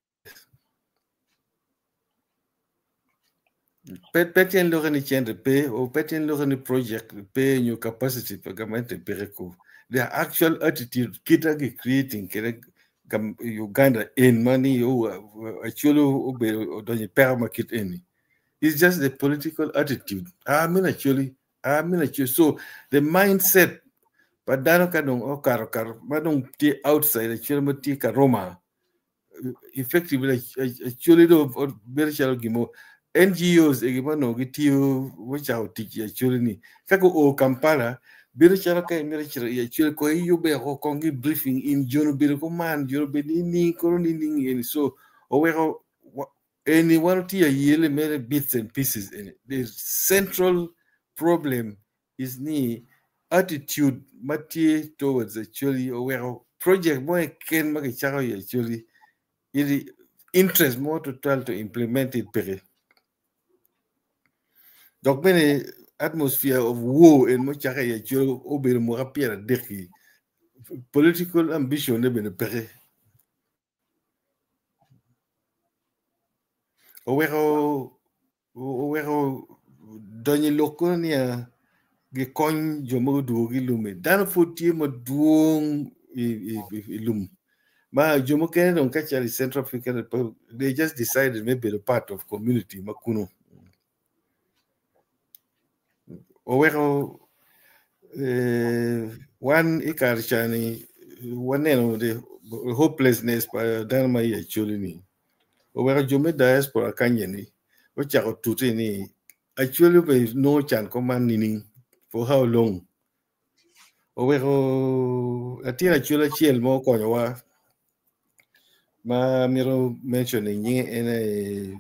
Pe tyen lokke ni cente pe, o pe tyen lokke ni project pe nyo capacity pa gamente peke ko. The actual attitude kita gi creating kede Uganda en ma ni Acholi obedo odonyo i peko ma kit eni. It's just the political attitude. I mean actually, I mean actually. So the mindset pa dano ka dong okato kato ma dong tye outside Acholi ma tye ka Roma effectively Acholi do bedo calo gimo NGOs egi ma onongo gitiyo gucako tic i Acholi ni ka guo Kampala bedo calo ka imito cito i Acholi ko iyube oko kong gi briefing in jono obedo kuman jono obedo nining kono nining eni so oweko eni wan otiyo ayele mere bits and pieces eni the central problem is ni attitude ma tye towards Acholi oweko project mo keken ma kicako i Acholi iri interest mo tutwal to implement it peke. Dok bene atmosphere of war en mucake i Acholi obedo mwaka 30 political ambition ne bene peke. Oweko donyo i lok kono niya gikony jo ma gudwogo ki i lum-mi. Dano pud tye madwong i lum ma jo mukene dong ka calo i Central African Republic they just decided me bedo part of community ma kunu. Oweko wan i kare ca-ni waneno the hopelessness pa dano ma i Acholi-ni. Oweko jo me diaspora kany-ni ocako tute ni Acholi obedo nongo can kom man nining for how long? Oweko latin Acholi acel mo okonyowa ma amito mentioning nyinge en aye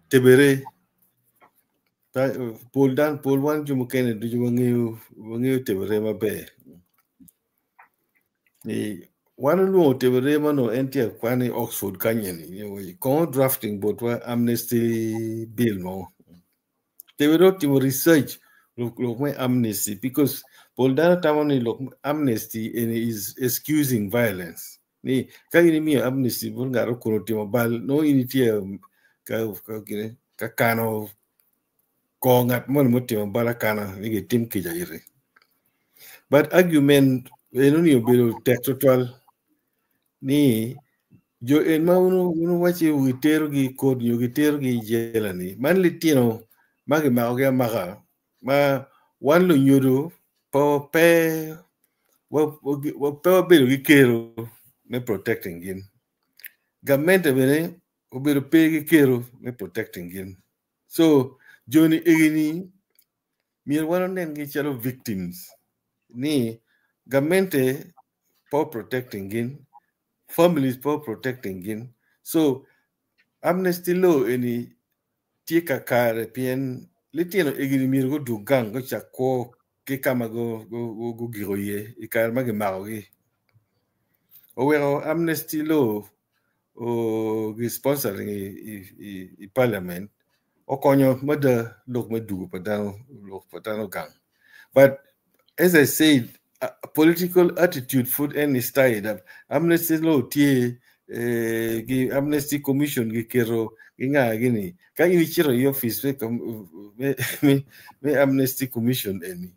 Tebere. Pol dano pol wan jo mukene ducu wangeyo Tebere maber. Wan olwongo Tebere ma onongo en tye ka kwan i Oxford kany eni kong drafting botwa amnesty bill mo. Tebere otimo research lok me amnesty because pol dano tamo ni lok amnesty eni is excusing violence. Ni ka in imiyo amnesty bot ngat kun otimo bal nongo in itye ka kano kor ngat moni mutimo bal akana ni gitim kica ire. But argument eno ni obedo tek tutwal ni jo en ma unu wacci giterogi i court nyo giterogi i jela ni man litino ma gimakogi amaka ma wan lunyodo pe wabedo ki kero me protecting gin. Gamente bene obedo pe ki kero me protecting gin. So joni egini myero wan onengi calo victims ni gamente pe protecting gin, families pe protecting gin. So amnesty law eni tye kakare pien litino egini myero gudug gang gucak kwo ki ka ma gugiko iye i kare ma gimakogi. Oweko amnesty law Gi sponsoring i parliament okonyo mada lok me dugo pa dano lok pa dano gang. But as I said, political attitude pud en is tied up. Amnesty law tye, gi Amnesty Commission giketo gi nga gini. Ka in icito i office me Amnesty Commission eni,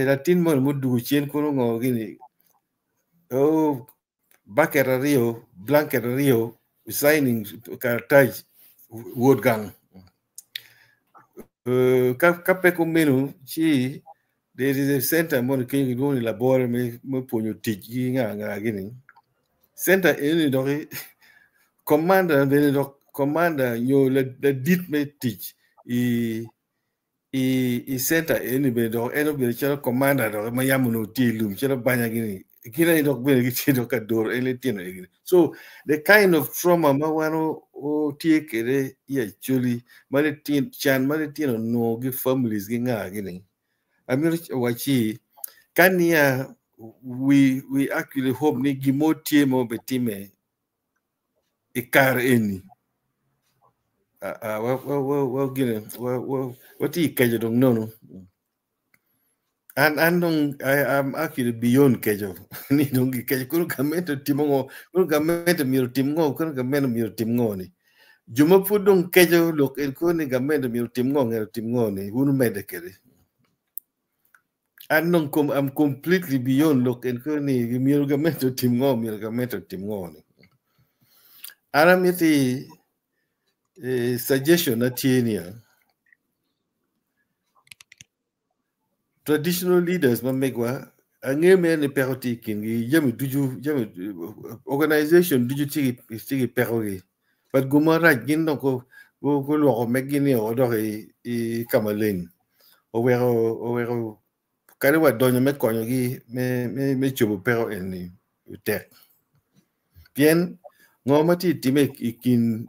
latin moni mudugo cen kono ngo gini, oh, bucket aryo, blanket aryo, signing karatac wot gang. Ka pe kumeno ci there is a center moni kenyo kilwongo ni labore me pwonyo tic gi nga nga gini. Center eni doki commander bene dok commander nyo ladit me tic i center eni bene dok en obedo calo commander dok ma yam onongo tye i lum calo banya gini gin aye dok bene gitye dok ka doro en litino egini. So the kind of trauma ma wan otye kwede i Acholi ma litino can ma litino onongo gi families gi nga gini, amito wacci ka niya we actually hope ni gin mo tye ma obitime i kare eni, watye i keco dong nono. An dong I'm actually beyond keco ni dong gikeco kono gamente otimo ngo, kono gamente myero otim ngo, kono gamente myero otim ngo ni. Jo ma pud dong keco lok en kono ni gamente myero otim ngo, myero otim ngo ni, wun wumedde kwede. An dong I'm completely beyond lok en kono ni myero gamente otim ngo, myero gamente otim ngo ni. An amiti suggestion na tye niya, traditional leaders ma megwa angeyo mere ni peko tye i kingi, jami ducu, jami organization ducu tye ki pekogi, but gin marac gin dong gulwoko meggi ni o dok i ka maleng, oweko kadi wa donyo me konyogi me cobo peko eni tek. Pien ngo ma tye time i kin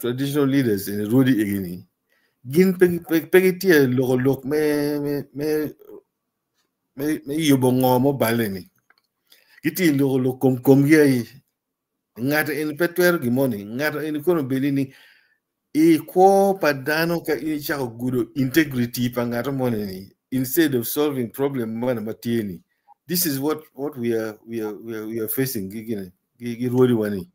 traditional leaders eni rwodi egini, gin pe gitye loko lok me yubo ngo mubale ni. Gitye loko lok kom komgi aye. Ng'ato eni pe twero gin moni, ng'ato eni kono obedi ni i kwo pa dano ka in icako gudo integrity pa ng'ato moni ni instead of solving problem moni ma tye ni. This is what we are facing gi rwodi wa ni.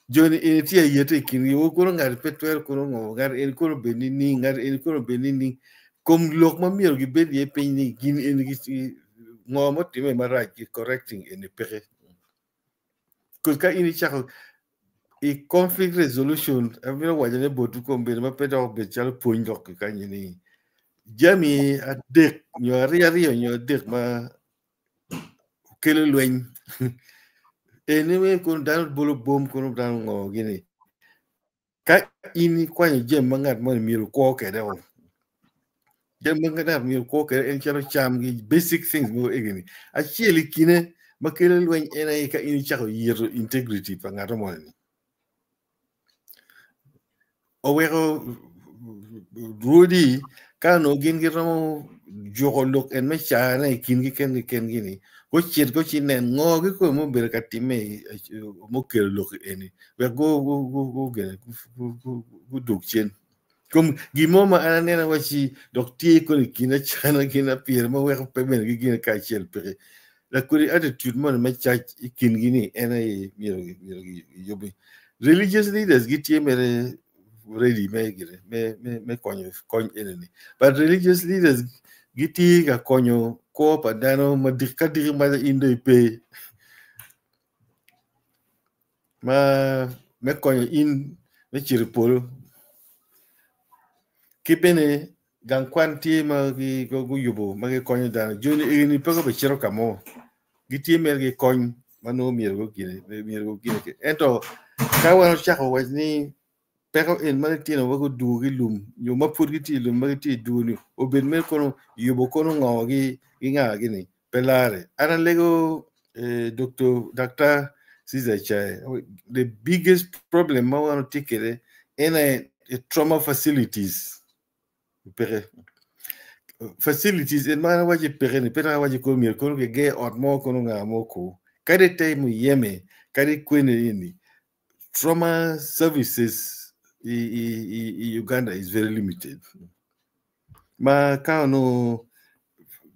Joni eni tye ayete i kingi, o kono ng'ato pe twero kono ngo, ng'ato eni kono obed ni ni, ng'ato eni kono obed ni ni. Kom lok ma myero gibed iye piny ni gin eni ngo motime marac ki correcting eni peke. Because ka in icako i conflict resolution, amito waco ne botwu kom bedo ma pe dok obed calo pwony dok ki kanyi ni jami adek nyo aryo aryo nyo adek ma kelo lweny. Eni me kono dano bolo bom kono dano ngo gini. Ka in ikwanyo jami ma ngat moni myero okwo kwede o. Jami ma ngat myero okwo kwede en calo cam gi basic things mogo egini. Achiel i kine ma kelo lweny en aye ka in icako yito integrity pa ngat moni ni. Oweko rwodi ka onongo gin giromo juko lok en me carane i kingi kengi kengi ni, gucit guci nen ngo kikome mubedo ka timme mukelo lok eni wek gudug cen. Kom gin mo ma an aneno waci dok tye kono i kin acana gin apire ma weko pe bene gigine kacel peke. Lakodi attitude moni me cac i kingi ni en aye myero giyubi. Religious leaders gitye mere ready me konyo kony eni. But religious leaders gitye ka konyo kwo pa dano ma ka diki ma in dong ipe ma me konyo in me cito i polo. Ki bene gang kwan tye ma guyubo ma gikonyo dano. Joni eni pe gubicito ka mo. Gitye mere gikony ma nongo myero gugine. Ento ka wan ocako wac ni peko en ma litino wa gudugo ki lum nyo ma pud gitye i lum ma gitye i dugo ni obed mere kono yubo kono ngo gi nga gini pe lare. An alego Dr. Caesar Chai, the biggest problem ma wan watye kwede en aye trauma facilities peke. Facilities en ma an awaco peke ni pe dok awaco kono myero kono kiger ot mo kono nga mo ko. Kadi te muyeme, kadi kwene ini, trauma services i, i, i, i Uganda is very limited. Ma ka ono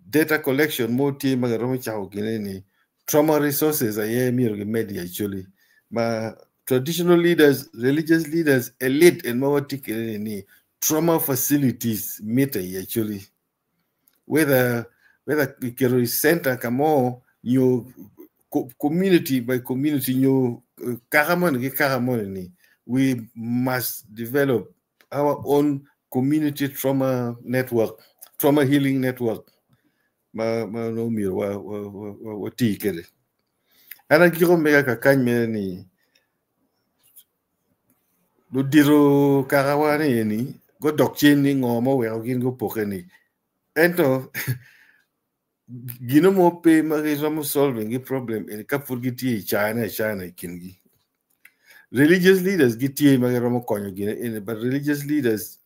data collection mo tye ma giromo cako gine ni trauma resources aye myero gimedi actually. Ma traditional leaders, religious leaders, elite en ma watye kwede ni trauma facilities mitte actually. Whether iketo i center ka mo nyo community by community nyo kaka moni ki kaka moni ni, we must develop our own community trauma network, trauma healing network ma no myero wa ti kwede. An agiko mega kakany mere ni ludito kaka wa ni eni godok cen ni ngo ma oweko gin gupoke ni, ento gino mo pe ma giromo solving gi problem eni ka pud gitye i cana acana i kingi. Religious leaders gitye ma giromo konyo gine eni, but religious leaders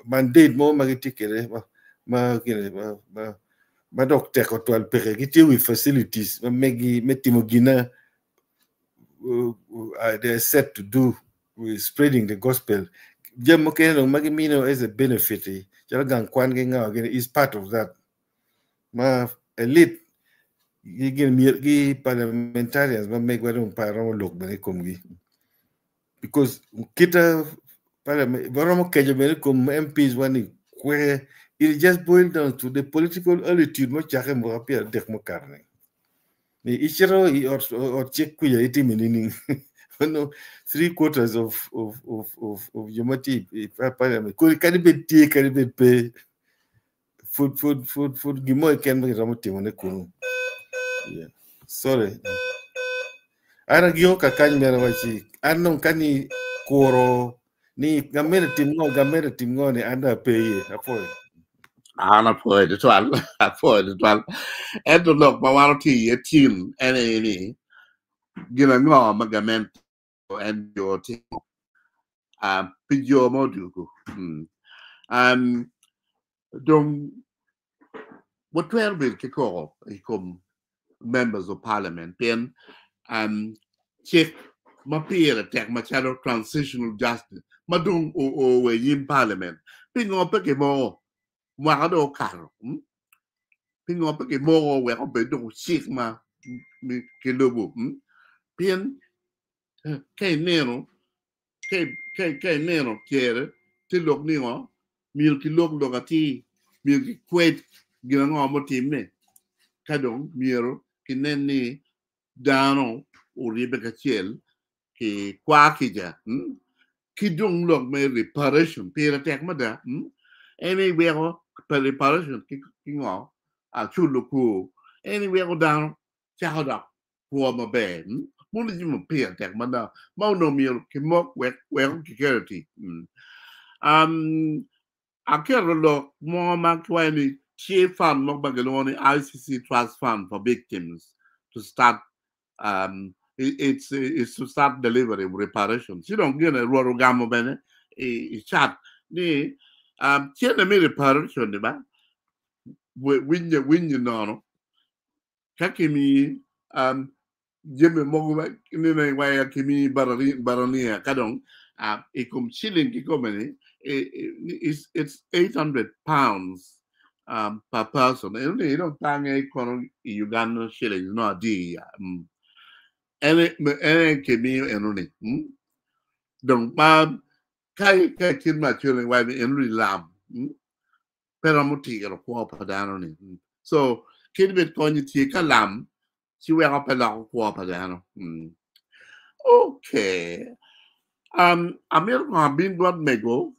mandate mo ma gitye kwede ma gine ma dok teko twal peke, gitye with facilities ma megi me timo gina they are set to do with spreading the gospel. Jami mukene dong ma gimino as a benefit calo gang kwan gi ngo gini is part of that. Ma elite gi gin gi parliamentarians ma megwa dong pa romo lok bene i komgi, because kita parliament romo keco bene i kom MPs wa ni kwe. It just boil down to the political attitude mo cake mwaka 30 mukato ni ni icito i ot cik kuca itimo nining? No, three quarters of jo ma tye i parliament kodi kadi bed tye, kadi bed pe, pud gin mo keken ma giromo timone kunu. Yeah. Sorry. An agiko kakany mere waci an dong kani kuro ni gamene tim ngo, gamene tim ngo ni an dong ape iye. Apoyo. An apoyo tutwal, apoyo tutwal. Ento lok ma wan otye iye tin en aye ni gin ango ma gamente en jo timo pi jo ma odugu. Dong watwero bedo ki koko i kom members of parliament pien cik ma pire tek macalo transitional justice ma dong oo i nyim parliament, pingo pe kimoko mwaka dong okato? Pingo pe kimoko wek obed dong cik ma kilubo? Pien ka ineno cere tye lok ningo myero kilok lok atir, myero kikwed gin ango mutimme, ka dong myero kinen ni dano oribbe kacel ki kwa kica ki dong lok me reparation pire tek mada. En iweko reparation ki ngo aculo kwo, en iweko dano cako dok kwo maber. Mono jami pire tek mada ma onongo myero kimok wek weko kiketo tic. Aketo lok mo ma kiwaco ni tye fund mo ma gilwongo ni ICC Trust Fund for Victims to start it's to start delivery reparation. Ci dong gine Rwot ogamo bene i chat ni cene me reparation ni ba winye winye nono ka kimi jami mogo ni waya kimi barania ka dong i kom shilling kikome ni it's £800 per person. Eno ni dong tange kono i Uganda shillings no adi ene ene kimiyo eno ni dong ma ka kit ma actually wa ni eno ni lam pe romo tiro kwo pa dano ni. So kadi bed konyo tye ka lam ci weko pe loko kwo pa dano. Okay, amito kong abin bot mego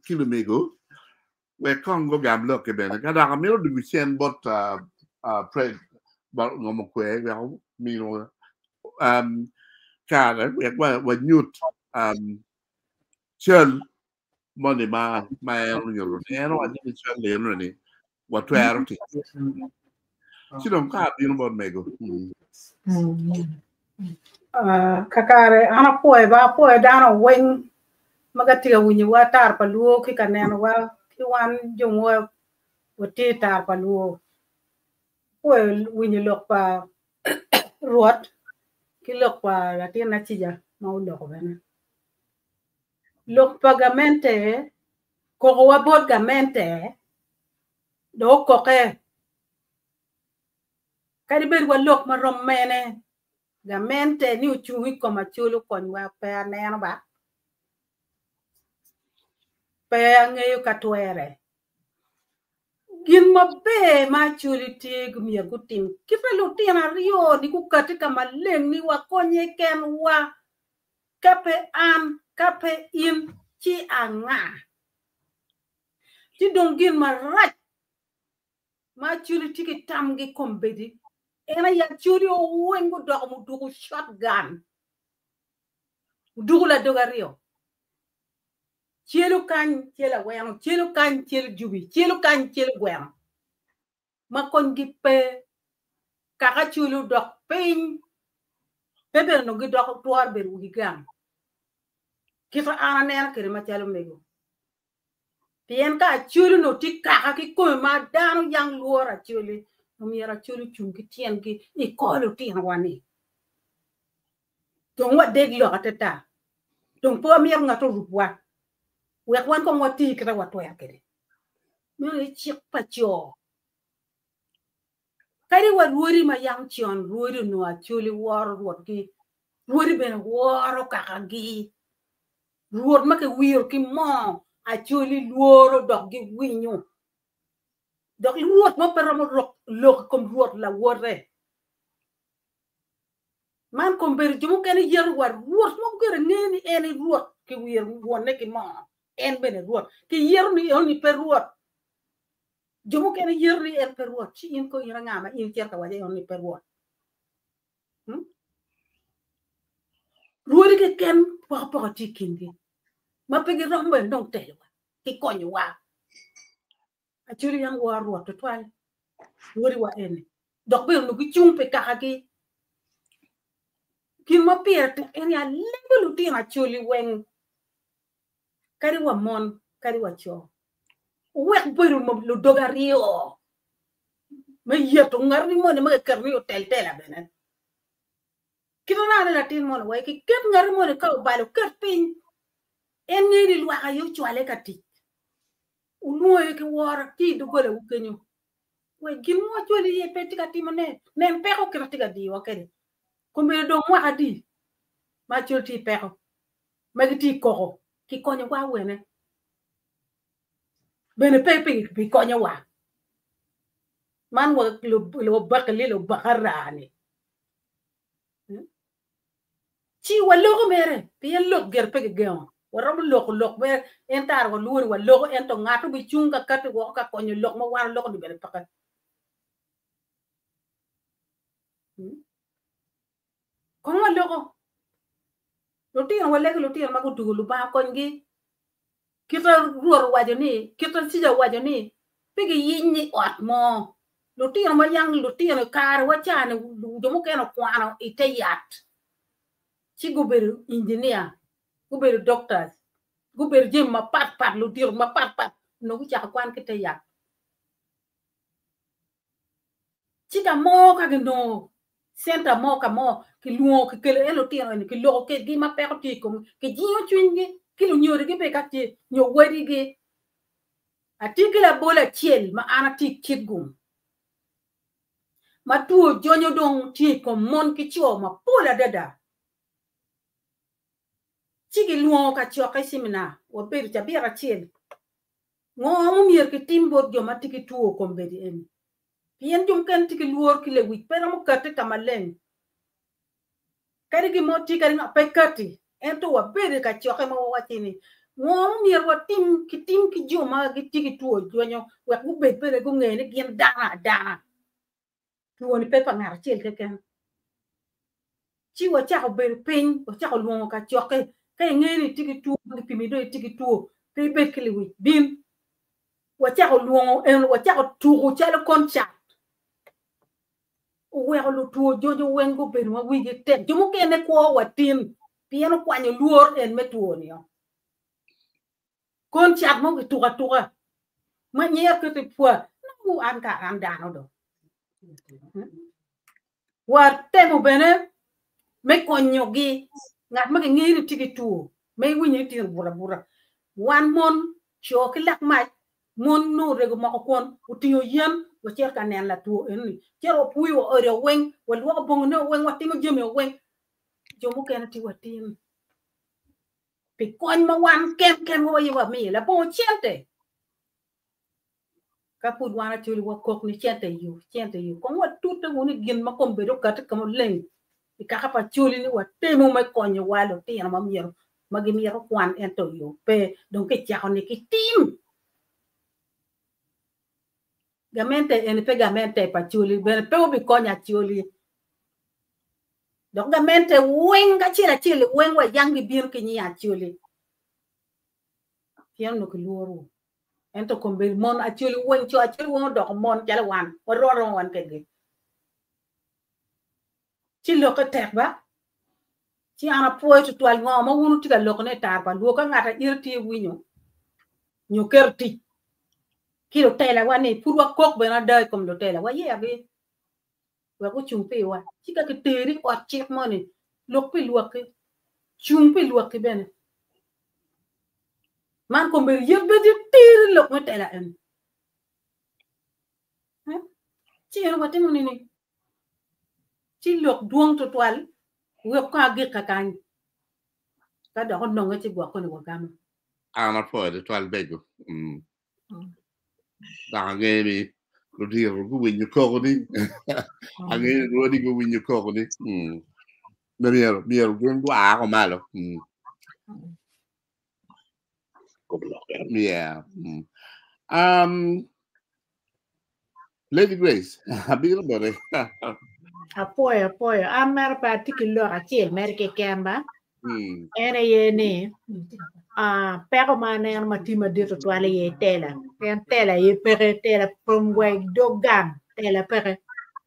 ki lumego wek kong gugam lokke bene ka dok amito dugo cen bot Fred bot ngomo kwe wek mino kare wek wanyut cal moni ma en onyuto ni en owaco ni cal eno ni watwero timo ci dong ka abino bot mego. Kakare an apwoyo ba, apwoyo dano weng ma gatye ka winyowa tar pa luo ki ka nenowa ki wan jo ma watye tar pa luo. Apwoyo winyo lok pa Rwot ki lok pa latin acica ma oloko bene. Lok pa gamente kokowa bot gamente dong okoke kadi bed wa lok marom mene gamente ni ocung i kom Acholi okonywa pe aneno ba pe angeyo ka twere. Gin maber ma Acholi tye myero gutim kite lutino aryo ni gukati ka maleng ni wakonye kenwa ka pe an ka pe in ci anga? Ci dong gin marac ma Acholi tye ki tamgi kombeddi en aye Acholi oweng gudoko muduku shotgun muduku ladog aryo. Celo kany celo aweno, celo kany celo jubi, celo kany celo gweno ma konygi pe. Kaka cwalo dok piny, pe bene onongo gidoko tworo bedo wigi gang. Kit ma an aneno kwede macalo mego. Pien ka Acholi onongo tye kaka kikome ma dano yang lworo Acholi, omyero Acholi ocung ki tyengi i kor lutinowa-ni. Dong wadeg lok atata. Dong pe wamito ngat orubwa. Wek wan kong wati kit ma watwero kwede. Meno aye cik pa co. Kadi wa rwodi ma yam con rwodi onongo Acholi woro rwotgi, rwodi bene woro kakagi. Rwot ma kiwiro ki moo Acholi lworo dok giwinyo. Dok rwot mo pe romo lok i kom rwot lawote. Man kombeddi jo mukene yeto wa rwot mo gire nge ni en i rwot kiwiro wonne ki moo en bene rwot kiyeto ni enoni pe rwot. Jo mukene yeto ni en pe rwot ci in ko in anga ma in icito ka waco enoni pe rwot. Hmm? Rwodi keken pokapoko tye i kingi ma pe giromo bene dong telowa ki konyowa. Acholi yam woro Rwot twatwal, rwodiwa eni, dok bene onongo gicung pi kakagi. Gin ma pire tek en ni alego lutino Acholi weng, kadi wa mon kadi wa co, wuwek bedo ludog aryo me yeto ngat moni ma kiketo ni otel tela bene. Kit ma nongo latin moni wai kiket ngat moni ka obalo oket piny, en ngeyo ni lwak aye ocwale ka tic. Wulwonge ki woro ki i doggolawu kenyo. Wek gin mo wacwali iye pe tye ka timone, nen peko kit ma tye ka diyowa kwede. Kombeddi dong mwaka adi ma acol tye i peko, ma gitye i koko, kikonyowa awene? Bene pe bikonyowa. Man wa lubakili lubakara-ni. Ci waloko mere, pien lok gire pe gigengo. Waromo loko lok mere, en tara walwori waloko, ento ngat obicung ka kati woko ka konyo lok ma wan waloko-ni bene peke. Kong waloko. Lutino walego lutino ma gutugo Lubanga okonygi. Kita Rwot owaco ni, kita Cica owaco ni, pe giyiny ni ot mo. Lutino ma yang lutino i kare wa ca-ni jo mukene okwano i te yat ci gubedo engineer, gubedo doctors, gubedo jami mapat pat, ludito mapat pat onongo gucako kwan ki te yat. Ci ka mo ka ginongo centa mo ka mo kilwongo kikelo iye lutino eni kiloko kwedgi ma peko tye i komgi kijingo cwinygi ki lunyodogi bene ka tye nyo wadigi. Atye ki labol acel ma an atye i Kitgum ma two jonyo dong tye i kom mon ki co mapol adada ci gilwongo kacokke ceminar wabedo cabit acel. Ngo ma omyero kitim bot jo ma tye ki two kombeddi eni? Pien jo mukene tye ki lworo ki lewic pe romo kati ka maleng. Kadi gin mo tye kadi ngo pe kati ento wabedo i kacokke ma wawaci ni ngo ma omyero watim kitim ki jo ma gitye ki two jwenyo wek gubed bene gunge ni gin dano adana. Twoni pe pa ngat acel keken. Ci wacako bedo piny, wacako lwongo kacokke. Ka ingeyo ni itye ki two, ma gipimi dong itye ki two, pe ibed ki lewic, bin. Wacako lwongo en, wacako tuko calo koncat. Oweko lutwo jojo weng gubedo ma wigi tek. Jo mukene kwo wa tin pien okwanyo lworo en me two-ni-o. Koncat mo kituko atuka ma nyer kiti pwa nongo an ka an dano do. Watemo bene me konyogi. Ngat ma kingeyo ni tye ki two, ma iwinyo ni tye obuto abuta. Wan mon, co ki lak mac, mon nongo orego moko kwon, otingo yen, wacito ka neno latwo enoni. Cito wapuyo wa ode weng, walwoko bongone weng, watimo jami weng. Jo mukene tye watin. Pi kony ma wan ken kenwa aye wamiyo, labongo cente. Ka pud wan Acholi wakok ni cente yo, cente yo, kong watute wunu i gin ma kombeddi okati ka maleng i kaka pa Acholi ni watemo me konyo wa lutino ma myero ma gimito kwan ento yo pe dong kicako ni kitim. Gamente eni pe gamente pa Acholi bene pe obikonyo Acholi. Dok gamente weng acel acel weng wa yang gibino ki nying Acholi. Pien onongo kilworo. Ento kombeddi mon Acholi weng, co Acholi weng odoko mon calo wan, warom aroma wan kedgi. Ci lokke tek ba? Ci an apwoyo tutwal ngo ma wun wutye ka lokone i tar pa lwo ka ngat aira tye winyo nyo keto tic ki lutelawa ni pud wakok bene ada i kom lutela wayergi wek gucung piwa. Ci ka kiteri i ot cik moni lok pi lwakki, cung pi lwakki bene. Man kombeddi yet bedi tir i lok me tela eni. Ci en watimo nini? Ci lok dwong tutwal wek ko agik kakany. Ka dok ononge ci gwoko ni wagamo. An apwoyo tutwal bego. Dok angeyo ni ludito guwinyo koko-ni. Angeyo ni rwodi guwinyo koko-ni. Myero myero gin gua ko malo. Yeah. Um, Lady Grace, abiro bote. Apwoyo, apwoyo. An mere pe atye ki lok acel mere keken ba. En aye ni ah, peko ma aneno ma tye madit tutwal aye tela. Pien tela aye peke, tela from wa i dog gang, tela peke.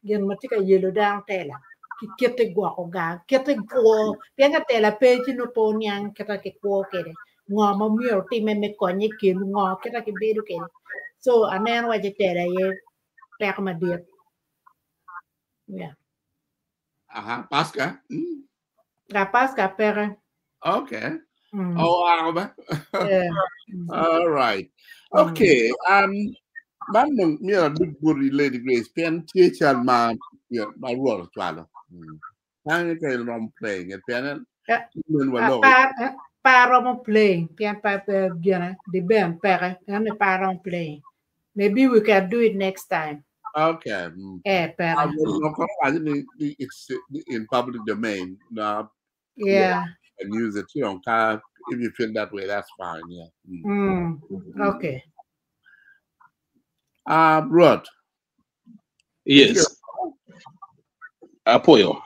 Gin ma tye ka yelo dano tela ki kite gwoko gang, kite kwo. Pien ka tela pe ci nongo pe oniang kita ki kwo kwede. Ngo ma myero otime me konye kelu, ngo kita ki bedo kwede. So aneno waci tela aye peko madit. Yeah. Aha, Pasca. Ga Pasca peke. Okay. Oh, wow. Yeah. All right. Okay. Man dong myero adug boti Lady Grace pien tye cal ma ma Rwot ocwalo. Tangi ka in romo playing it pien en men waloko. Pa aromo playing pien pa gine di ben peke en ni pa aromo playing. Maybe we can do it next time. Okay. Eh, peke. I will not I mean, it's in public domain. No, Yeah. And use it, you know, kind of, if you feel that way, that's fine. Yeah. Okay. Rod. Yes. Apoyo.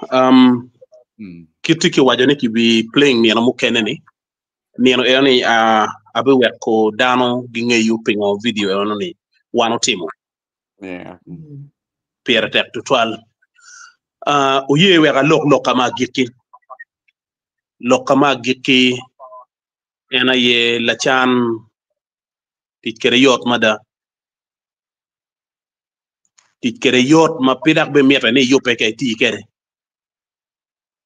Kiti ki waco ni kibi playing nino mukene ni. Nino eno ni uh, abiweko dano gingeyo pingo video eno ni wan otimo. Yeah. Pire tek tutwal. Oye wek alok lok ka ma agikki. Lok ka ma agikki en aye lacan tic kwede yot mada. Tic kwede yot ma pe dok bimitte ni iyubbe ka iti kwede.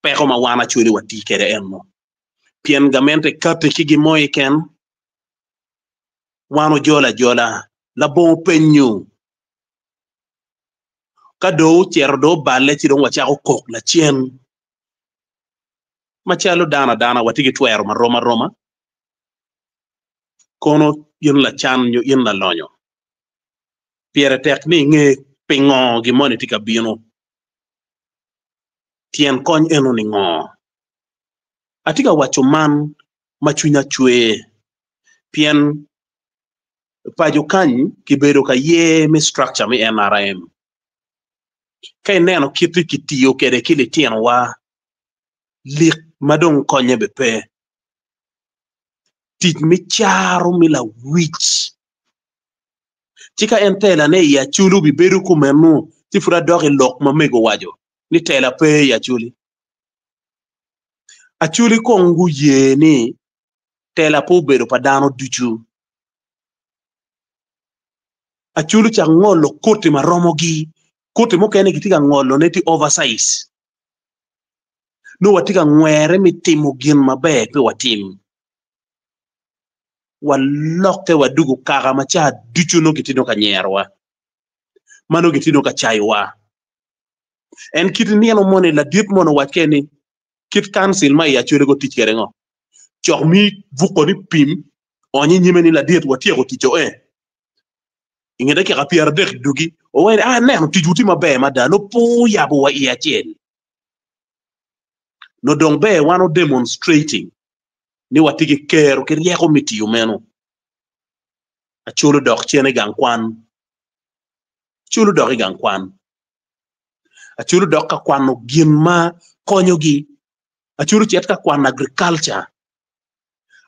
Peko ma wan actually wati kwede eno. Pien gamente kati ki gin mo keken, wan ojolo ajola labongo penyo. Ka dong ocito dong oballe ci dong wacako kok lacen. Macalo dano adana watye ki twero marom aroma, kono in lacan nyo in lalonyo. Pire tek ni inge pingo gin moni tye ka bino. Tyen kony eno ni ngo? Atye ka waco man ma cwinya cwer pien paco kany kibedo ka ye me structure me NRM. Ka ineno kit kitiyo kwede ki litinowa, lik ma dong konye be pe. Tic me caro me lawic. Ci ka en telane i Acholi obibedo kumeno, ci pud adok i lok ma mego owaco ni tela pe i Acholi. Acholi kong guye ni tela pe obedo pa dano ducu. Acholi ocako ngolo koti ma romogi. Koti mukene kitye ka ngolone tye oversize. Nongo watye ka ngwere me timo gin maber pe watim. Walokke wadugo kaka ma ca ducu nongo kitye nongo ka nyerowa, ma nongo kitye nongo ka cayowa. En kit nino moni ladit moni owac kene ni kit kancil ma i Acholi go tic kwede ngo? Cok mi buko ni pim ony i nyime ni ladit watyeko tic-o ee. I nge dakika 30 dugi owaco ni aneno ticwu tye maber mada nongo pe oyabo wa i acel. Nongo dong ber wan o demonstrating ni watye ki kero ki ryeko me tiyo meno. Acholi odok cen i gang kwan. Acholi odok i gang kwan. Acholi odok ka kwano gin ma konyogi. Acholi ocit ka kwano agriculture.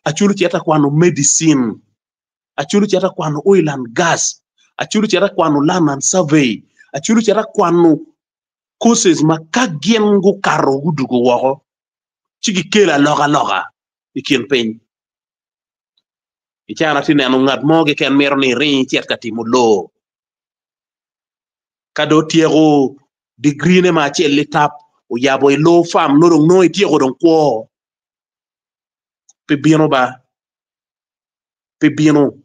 Acholi ocit ka kwano medicine. Acholi ocit ka kwano oil and gas. Acholi ocit ka kwano land and survey. Acholi ocit ka kwano courses ma ka gin gukato gudugo woko ci gikelo alokaloka i kin piny. I cana atye neno ngat mo keken mito ni iring icit ka timo loo. Ka dong otyeko degree ne ma acel litap oyabo i law firm nongo dong nongo ityeko dong kwo pi bino ba pi bino.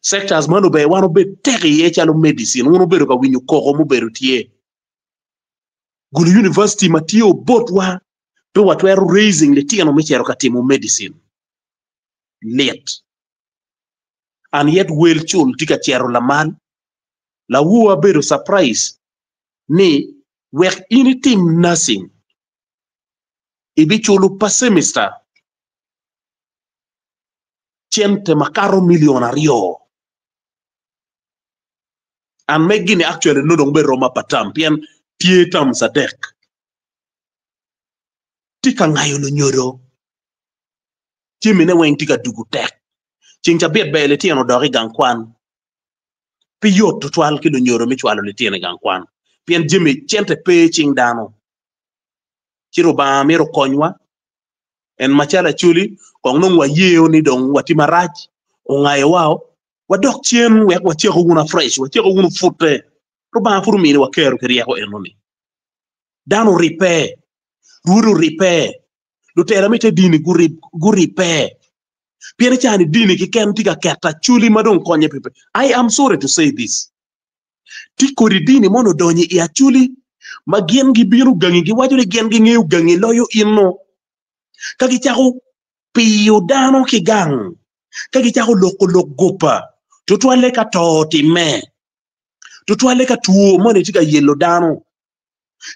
Sectors man ober wan obed tek iye calo medicine wun wubedo ka winyo koko mubedo tye. Gulu university ma tye obotwa pe watwero raising litino me cito ka timo medicine. Lit. And yet wel cul tye ka cito lamal. Lawor abedo surprise ni wek in itim nursing ibiculo per semester cente makato milion aryo. And meg ni actually nongo dong bedo rom pa term pien tye terms adek. Tye ka ngayo lunyodo jamine weng tye ka dugo tek. Ceng cabit ber litino odok i gang kwan. Pe yot tutwal ki lunyodo me cwalo litino i gang kwan pien jami cente pe i cing dano. Ci Rubanga myero okonywa en macalo Acholi kong nongo wayeo ni dong watye marac ongayowa wadok cen wek waceko wunu afresh waceko wunu pute. Rubanga pud ominiwa kero ki ryeko enoni. Dano oribbe, rwod oribbe, lutela me te dini guribbe. Pien icani dini keken tye ka keto Acholi ma dong konye pe. I am sorry to say this. Tye kodi dini mono odonyo i Acholi ma gin gibino gangi giwaco ni gin gingeyo gangi loyo in-nu. Ka gicako piyo dano ki gang, ka gicako loko lok gopa, tutwalle ka to otimme, tutwalle ka two moni tye ka yelo dano,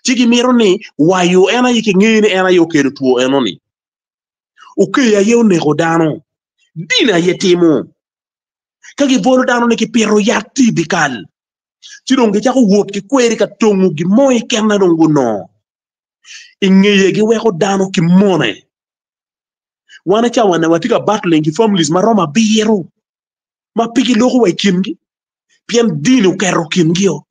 ci gimito ni wayo en aye kingeyo ni en aye okelo two enoni. Okeyo aye oneko dano, dini aye timo. Ka gibolo dano ni kipito yat tye i dyekal, ci dong gicako wot ki kweri ka tongo gin mo keken ma dong gunongo. I ngeye giweko dano ki mone. Wan i cawa-ni watye ka battling ki families ma romo abiro ma pe giloko wa i kingi pien dini oketo kingi-o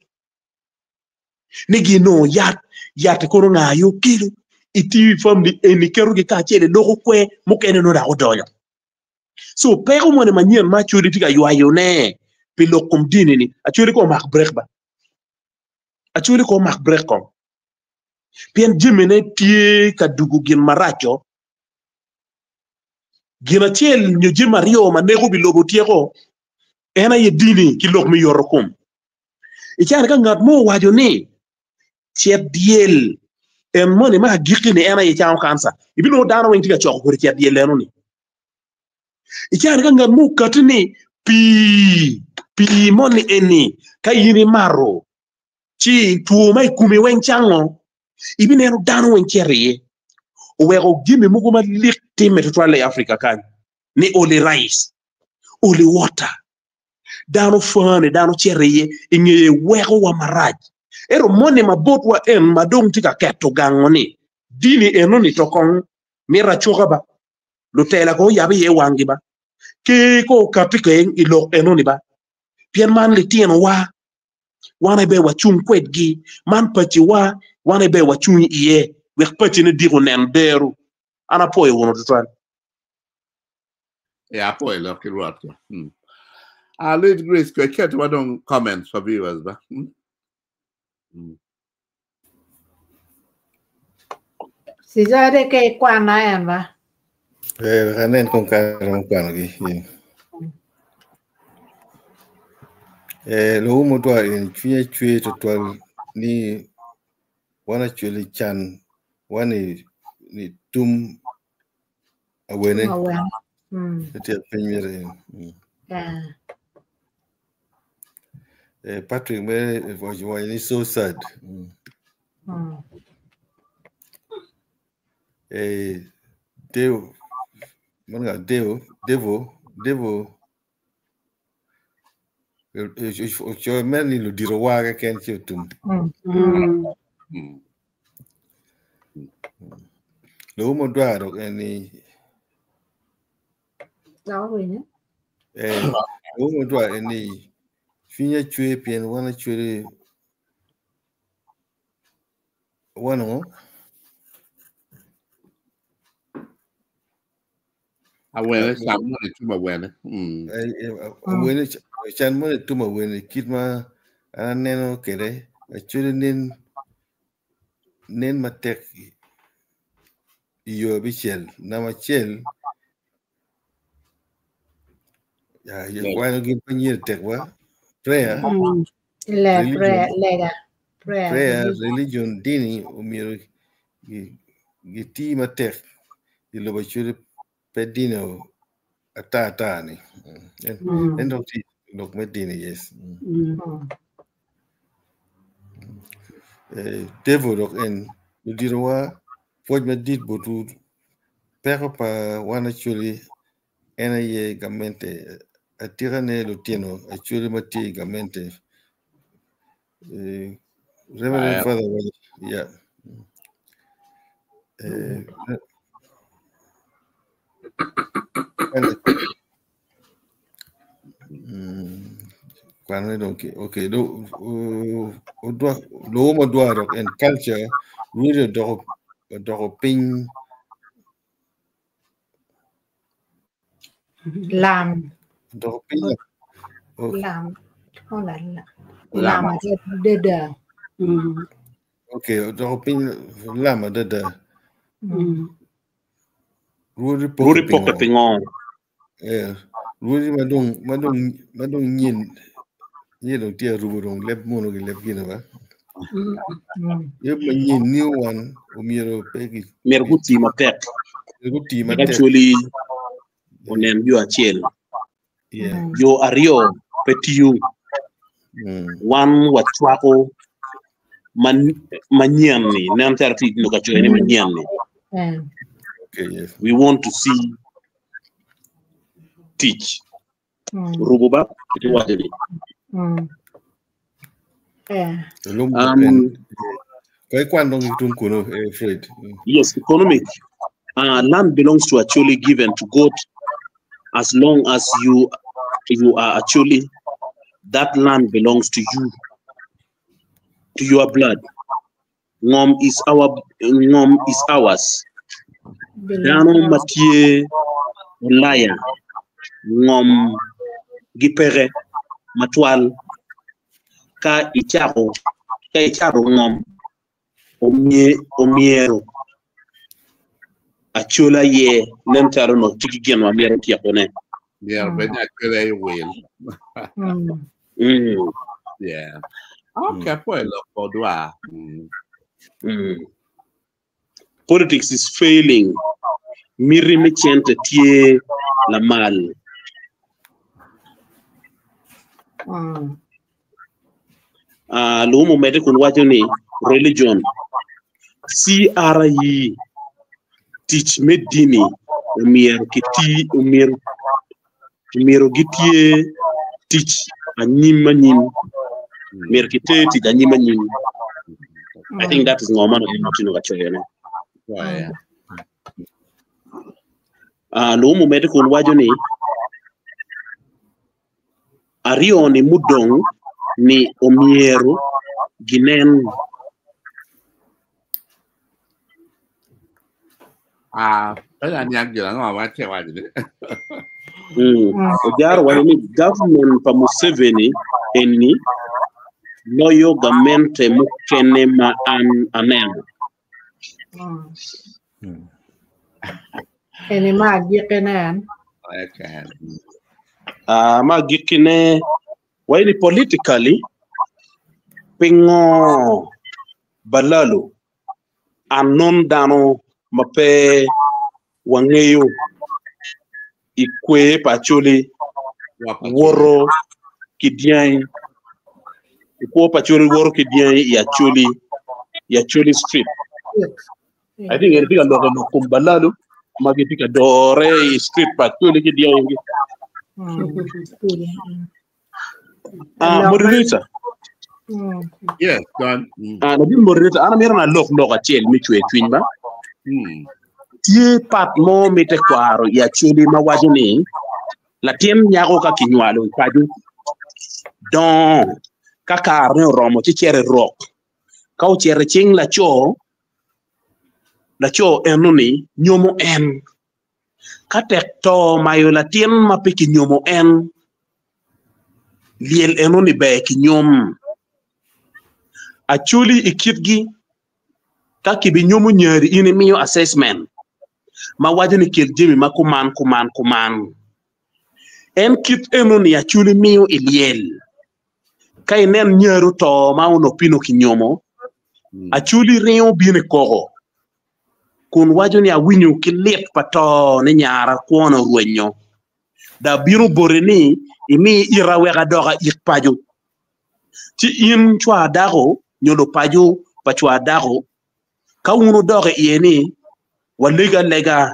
ni ginongo yat, yat-ti kono nga aye okelo itiyo i family eni ketogi kacel iloko kwer mukene nongo dok odonyo. So peko moni manyen ma Acholi tye ka ywayone pi lok kom dini-ni, Acholi kong omak brek ba. Acholi kong omak brek kong. Pien jamine tye ka dugo gin maraco. Gin acel nyo jami aryo ma neko wi lobo tyeko en aye dini ki lok me yoto kom. I caro ka ngat mo owaco ni cet dyel en moni ma agikki-ni en aye cango kanca, ibinongo dano weng tye ka coko kodi cet dyel eno-ni. I caro ka ngat mo okatti ni pii pii moni eni ka in imato ci two ma i komi weng cango, ibineno dano weng cito iye. Oweko jami mogo malik timme tutwal i Africa kany ni oli rice, oli water. Dano fane, dano cito iye, i ngeye wekowa marac. Ento moni ma botwa en ma dong tye ka keto gango-ni, dini eno-ni to kong mito acoka ba, lutela kong oyab iye wanggi ba, ker kong okatti keng i lok eno-ni ba, pien man litinowa, wan aye ber wacung kwedgi, man paciwa, wan aye ber wacung iye wek pacine diko onen dero. An apwoyo wunu tutwal. Yeah, apwoyo lok ki Rwot. Lady Grace, kwe ket wa dong comments pa viewers ba. Sizade ke kwana en ba. Anen kong kare ma kwanogi. Lowo mutwa en cwinye cwe tutwal ni wan acwali can wan ni tum awene. Ite piny mere en. Patrick mere wacho ni so sad. Deo, man Deo, Devo, Devo. Ocoyo mere ni ludito wa keken ci otum. Lowo modwaro en ni lowo modwaro en ni cwinye cwe pien wan acwele wano Awene can moni tum awene. Awene can moni tum awene kit ma an aneno kwede acwele nen nen matek i yo abicel namba acel kwano gin pa nyiri tek wa prayer prayer religion dini omyero giti matek i lobo acwele pe dini ata ata ni en dok tye lok me dini yes. Devil dok en luditowa pwoc madit botwu peko pa wan acwali en aye gamente atikane lutino acwali ma tye i gamente Reverend Father yeah. Kwano dong okay lowo modwaro en culture really odoko piny lam odoko piny lam lam adada. Okay, odoko piny lam adada. Rwodi poke pingo. Rwodi madong nyen nyen dong tye arubo dong leb mono gi leb gino ba. Leb manyen new one omyero pe gi myero guti matek. Guti matek. Actually onen yo acel. Yo aryo pe tiyo. Wan wacwako manyen ni nen calo tye ka coyo ni manyen ni. Okay, yes. We want to see teach. Rubo ba iti wacho ni. Koi kwan dong tung kuno, Fred. Yes, economic. Land belongs to actually given to God. As long as you are actually, that land belongs to you, to your blood. Ngom is ours. Dano matie Ulaya ngom gipeke matwal ka ichako ngom omiero achola ye nen calo no tiki gin ma myero tyekone. Yeah, but not good will. Yeah. Okay, poi lo Politics is failing. Miri mi cente tye lamal. Lumo mede kun wacho ni religion. CRE teach me dini omiero kiti omiero gitie teach anyim anyim. Miero kite teach anyim anyim. I think that is ngoma no tino kachoyo ne. Yeah. Lumo mede kun wacho ni ariyo ni mudong ni omiero ginen. Ojaro wacho ni government pa Museveni enni Loyo gamente mukene ma an aneno. Eni ma agikkine. Ma agikkine wayi ni politically pingo Balalu unknown dano ma pe wangeyo i kwer pa Acholi woto ki dyangi i kwo pa Acholi woto ki dyangi i Acholi i Acholi street. I think en tye ka loko lok kom Balalu ma gitye ka dore i street pa Acholi ki dyangi. Moderator. Yes, done. Latin moderator, an amito na lok lok acel me cwer cwiny ba. Tye pat mo me tekwaro i Acholi ma waco ni latin nyako ka kinywalo i paco dongo ka karene oromo ci cito i rok. Ka ocito i cing laco, laco eno-ni nyomo en. Ka tek to mayo latin ma pe kinyomo en, lyel eno-ni ber kinyom. Acholi i kitgi, ka kibinyomo nyari in imiyo assessment ma waco ni kel jami ma kuman kuman kuman. En kit eno-ni Acholi miyo i lyel. Ka inen nyari oto ma onongo pino kinyomo, Acholi ringo bino i koko. Kun waco ni, Awinyo ki lit pa to ni nyara kwona orwenyo. Dok abino boti ni imi ita wek adok aik paco. Ci in cwar dako nyo lupaco pa cwar dako, ka wun wudok iye ni, Walego alega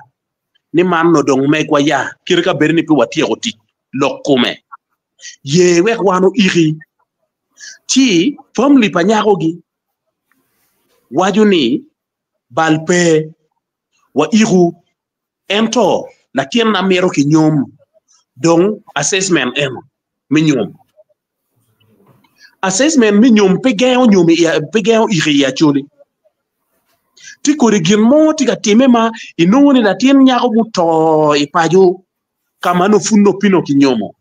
ni man onongo dong megwa ya, kite ka bedo ni pe watyeko tic lok kome, ye wek wan oiki. Ci famili pa nyakogi waco ni, Bal pe, waiku, ento latinna mito kinyom, dong assessment eno me nyom. Assessment me nyom pe gengo nyom pe gengo iko i Acholi. Tye kodi gin mo tye ka timme ma inongo ni latin nyako muto i paco ka ma nongo pud nongo pino kinyomo,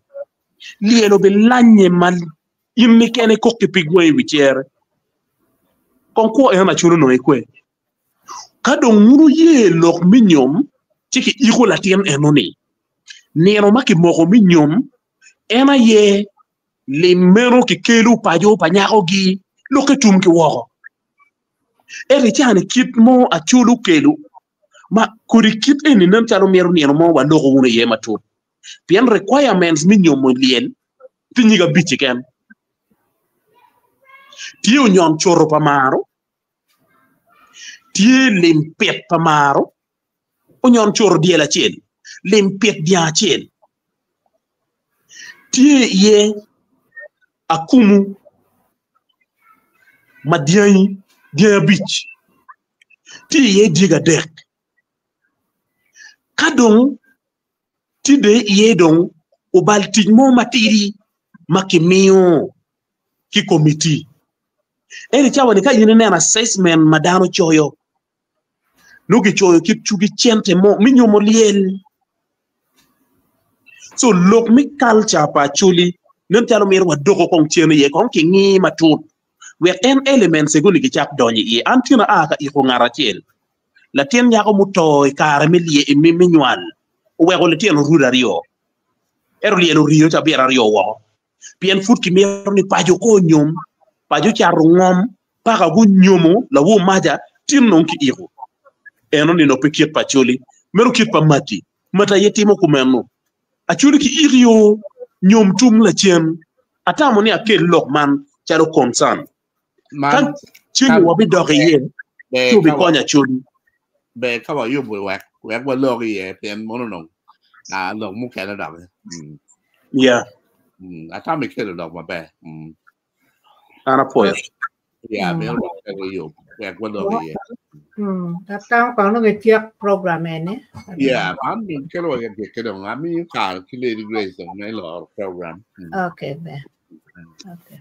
lyel obilanye ma In nikene ikok ki pig wangi i wi cere. Kong kwo en acol onongo ikwe. Ka dong wun wuye lok me nyom, ci kiiko latin eno-ni. Nino ma kimoko me nyom en aye lim meno kikelo paco pa nyakogi lokke tum ki woko. Ento i caa-ni kit mo acol okelo ma kodi kit eni nen calo mito nino mo waloko wunu iye matut. Pien requirements me nyomo lyel tye nyig abic keken. Tye onyon coto pa maro, tye lim pit pa maro, onyon coto dyel acel, lim pit dyang acel, tye iye akumu ma dyangi dyangi abic, tye iye dyegi adek. Ka dong Tye bene iye dong obal tic mo matidi ma kimiyo ki komiti. Ento i cawa-ni ka in ineno assessment ma dano coyo, nongo kicoyo kit cugi cente mo me nyomo lyel. So lok me culture pa Acholi nen calo mito wadoko kong cen iye kong kingi matut wek en elements ego ni kicak donyo iye. An tyena aa ka iko ngat acel Latin nyako muto i kare me nywal oweko litino rude aryo, ento lyel oriyo cabit aryo woko pien pud kimito ni paco ko onyom, paco ocato ngom paka gunyomo lawor maca tin dong kiiko. Eno ni nongo pe kit pa Acholi, meno kit pa Mati. Mati aye timo kumeno. Acholi kiiko yo nyom tum lacen. Atamo ni akel lok man calo concern. Ka ceng wabidok iye, ci obikonyo Acholi. Ber ka wayubo wek wek walok iye pien mono onongo lok mukene doki. Yeah. Atamo ikelo lok maber. An apwoyo. Yeah, meno dok pe wayub wek walok iye. Atamo kong nongo ityek program eni. Yeah, man kelo wa gik dong amiyo kare ki Lady Grace dong me loro program. Okay, ber. Okay.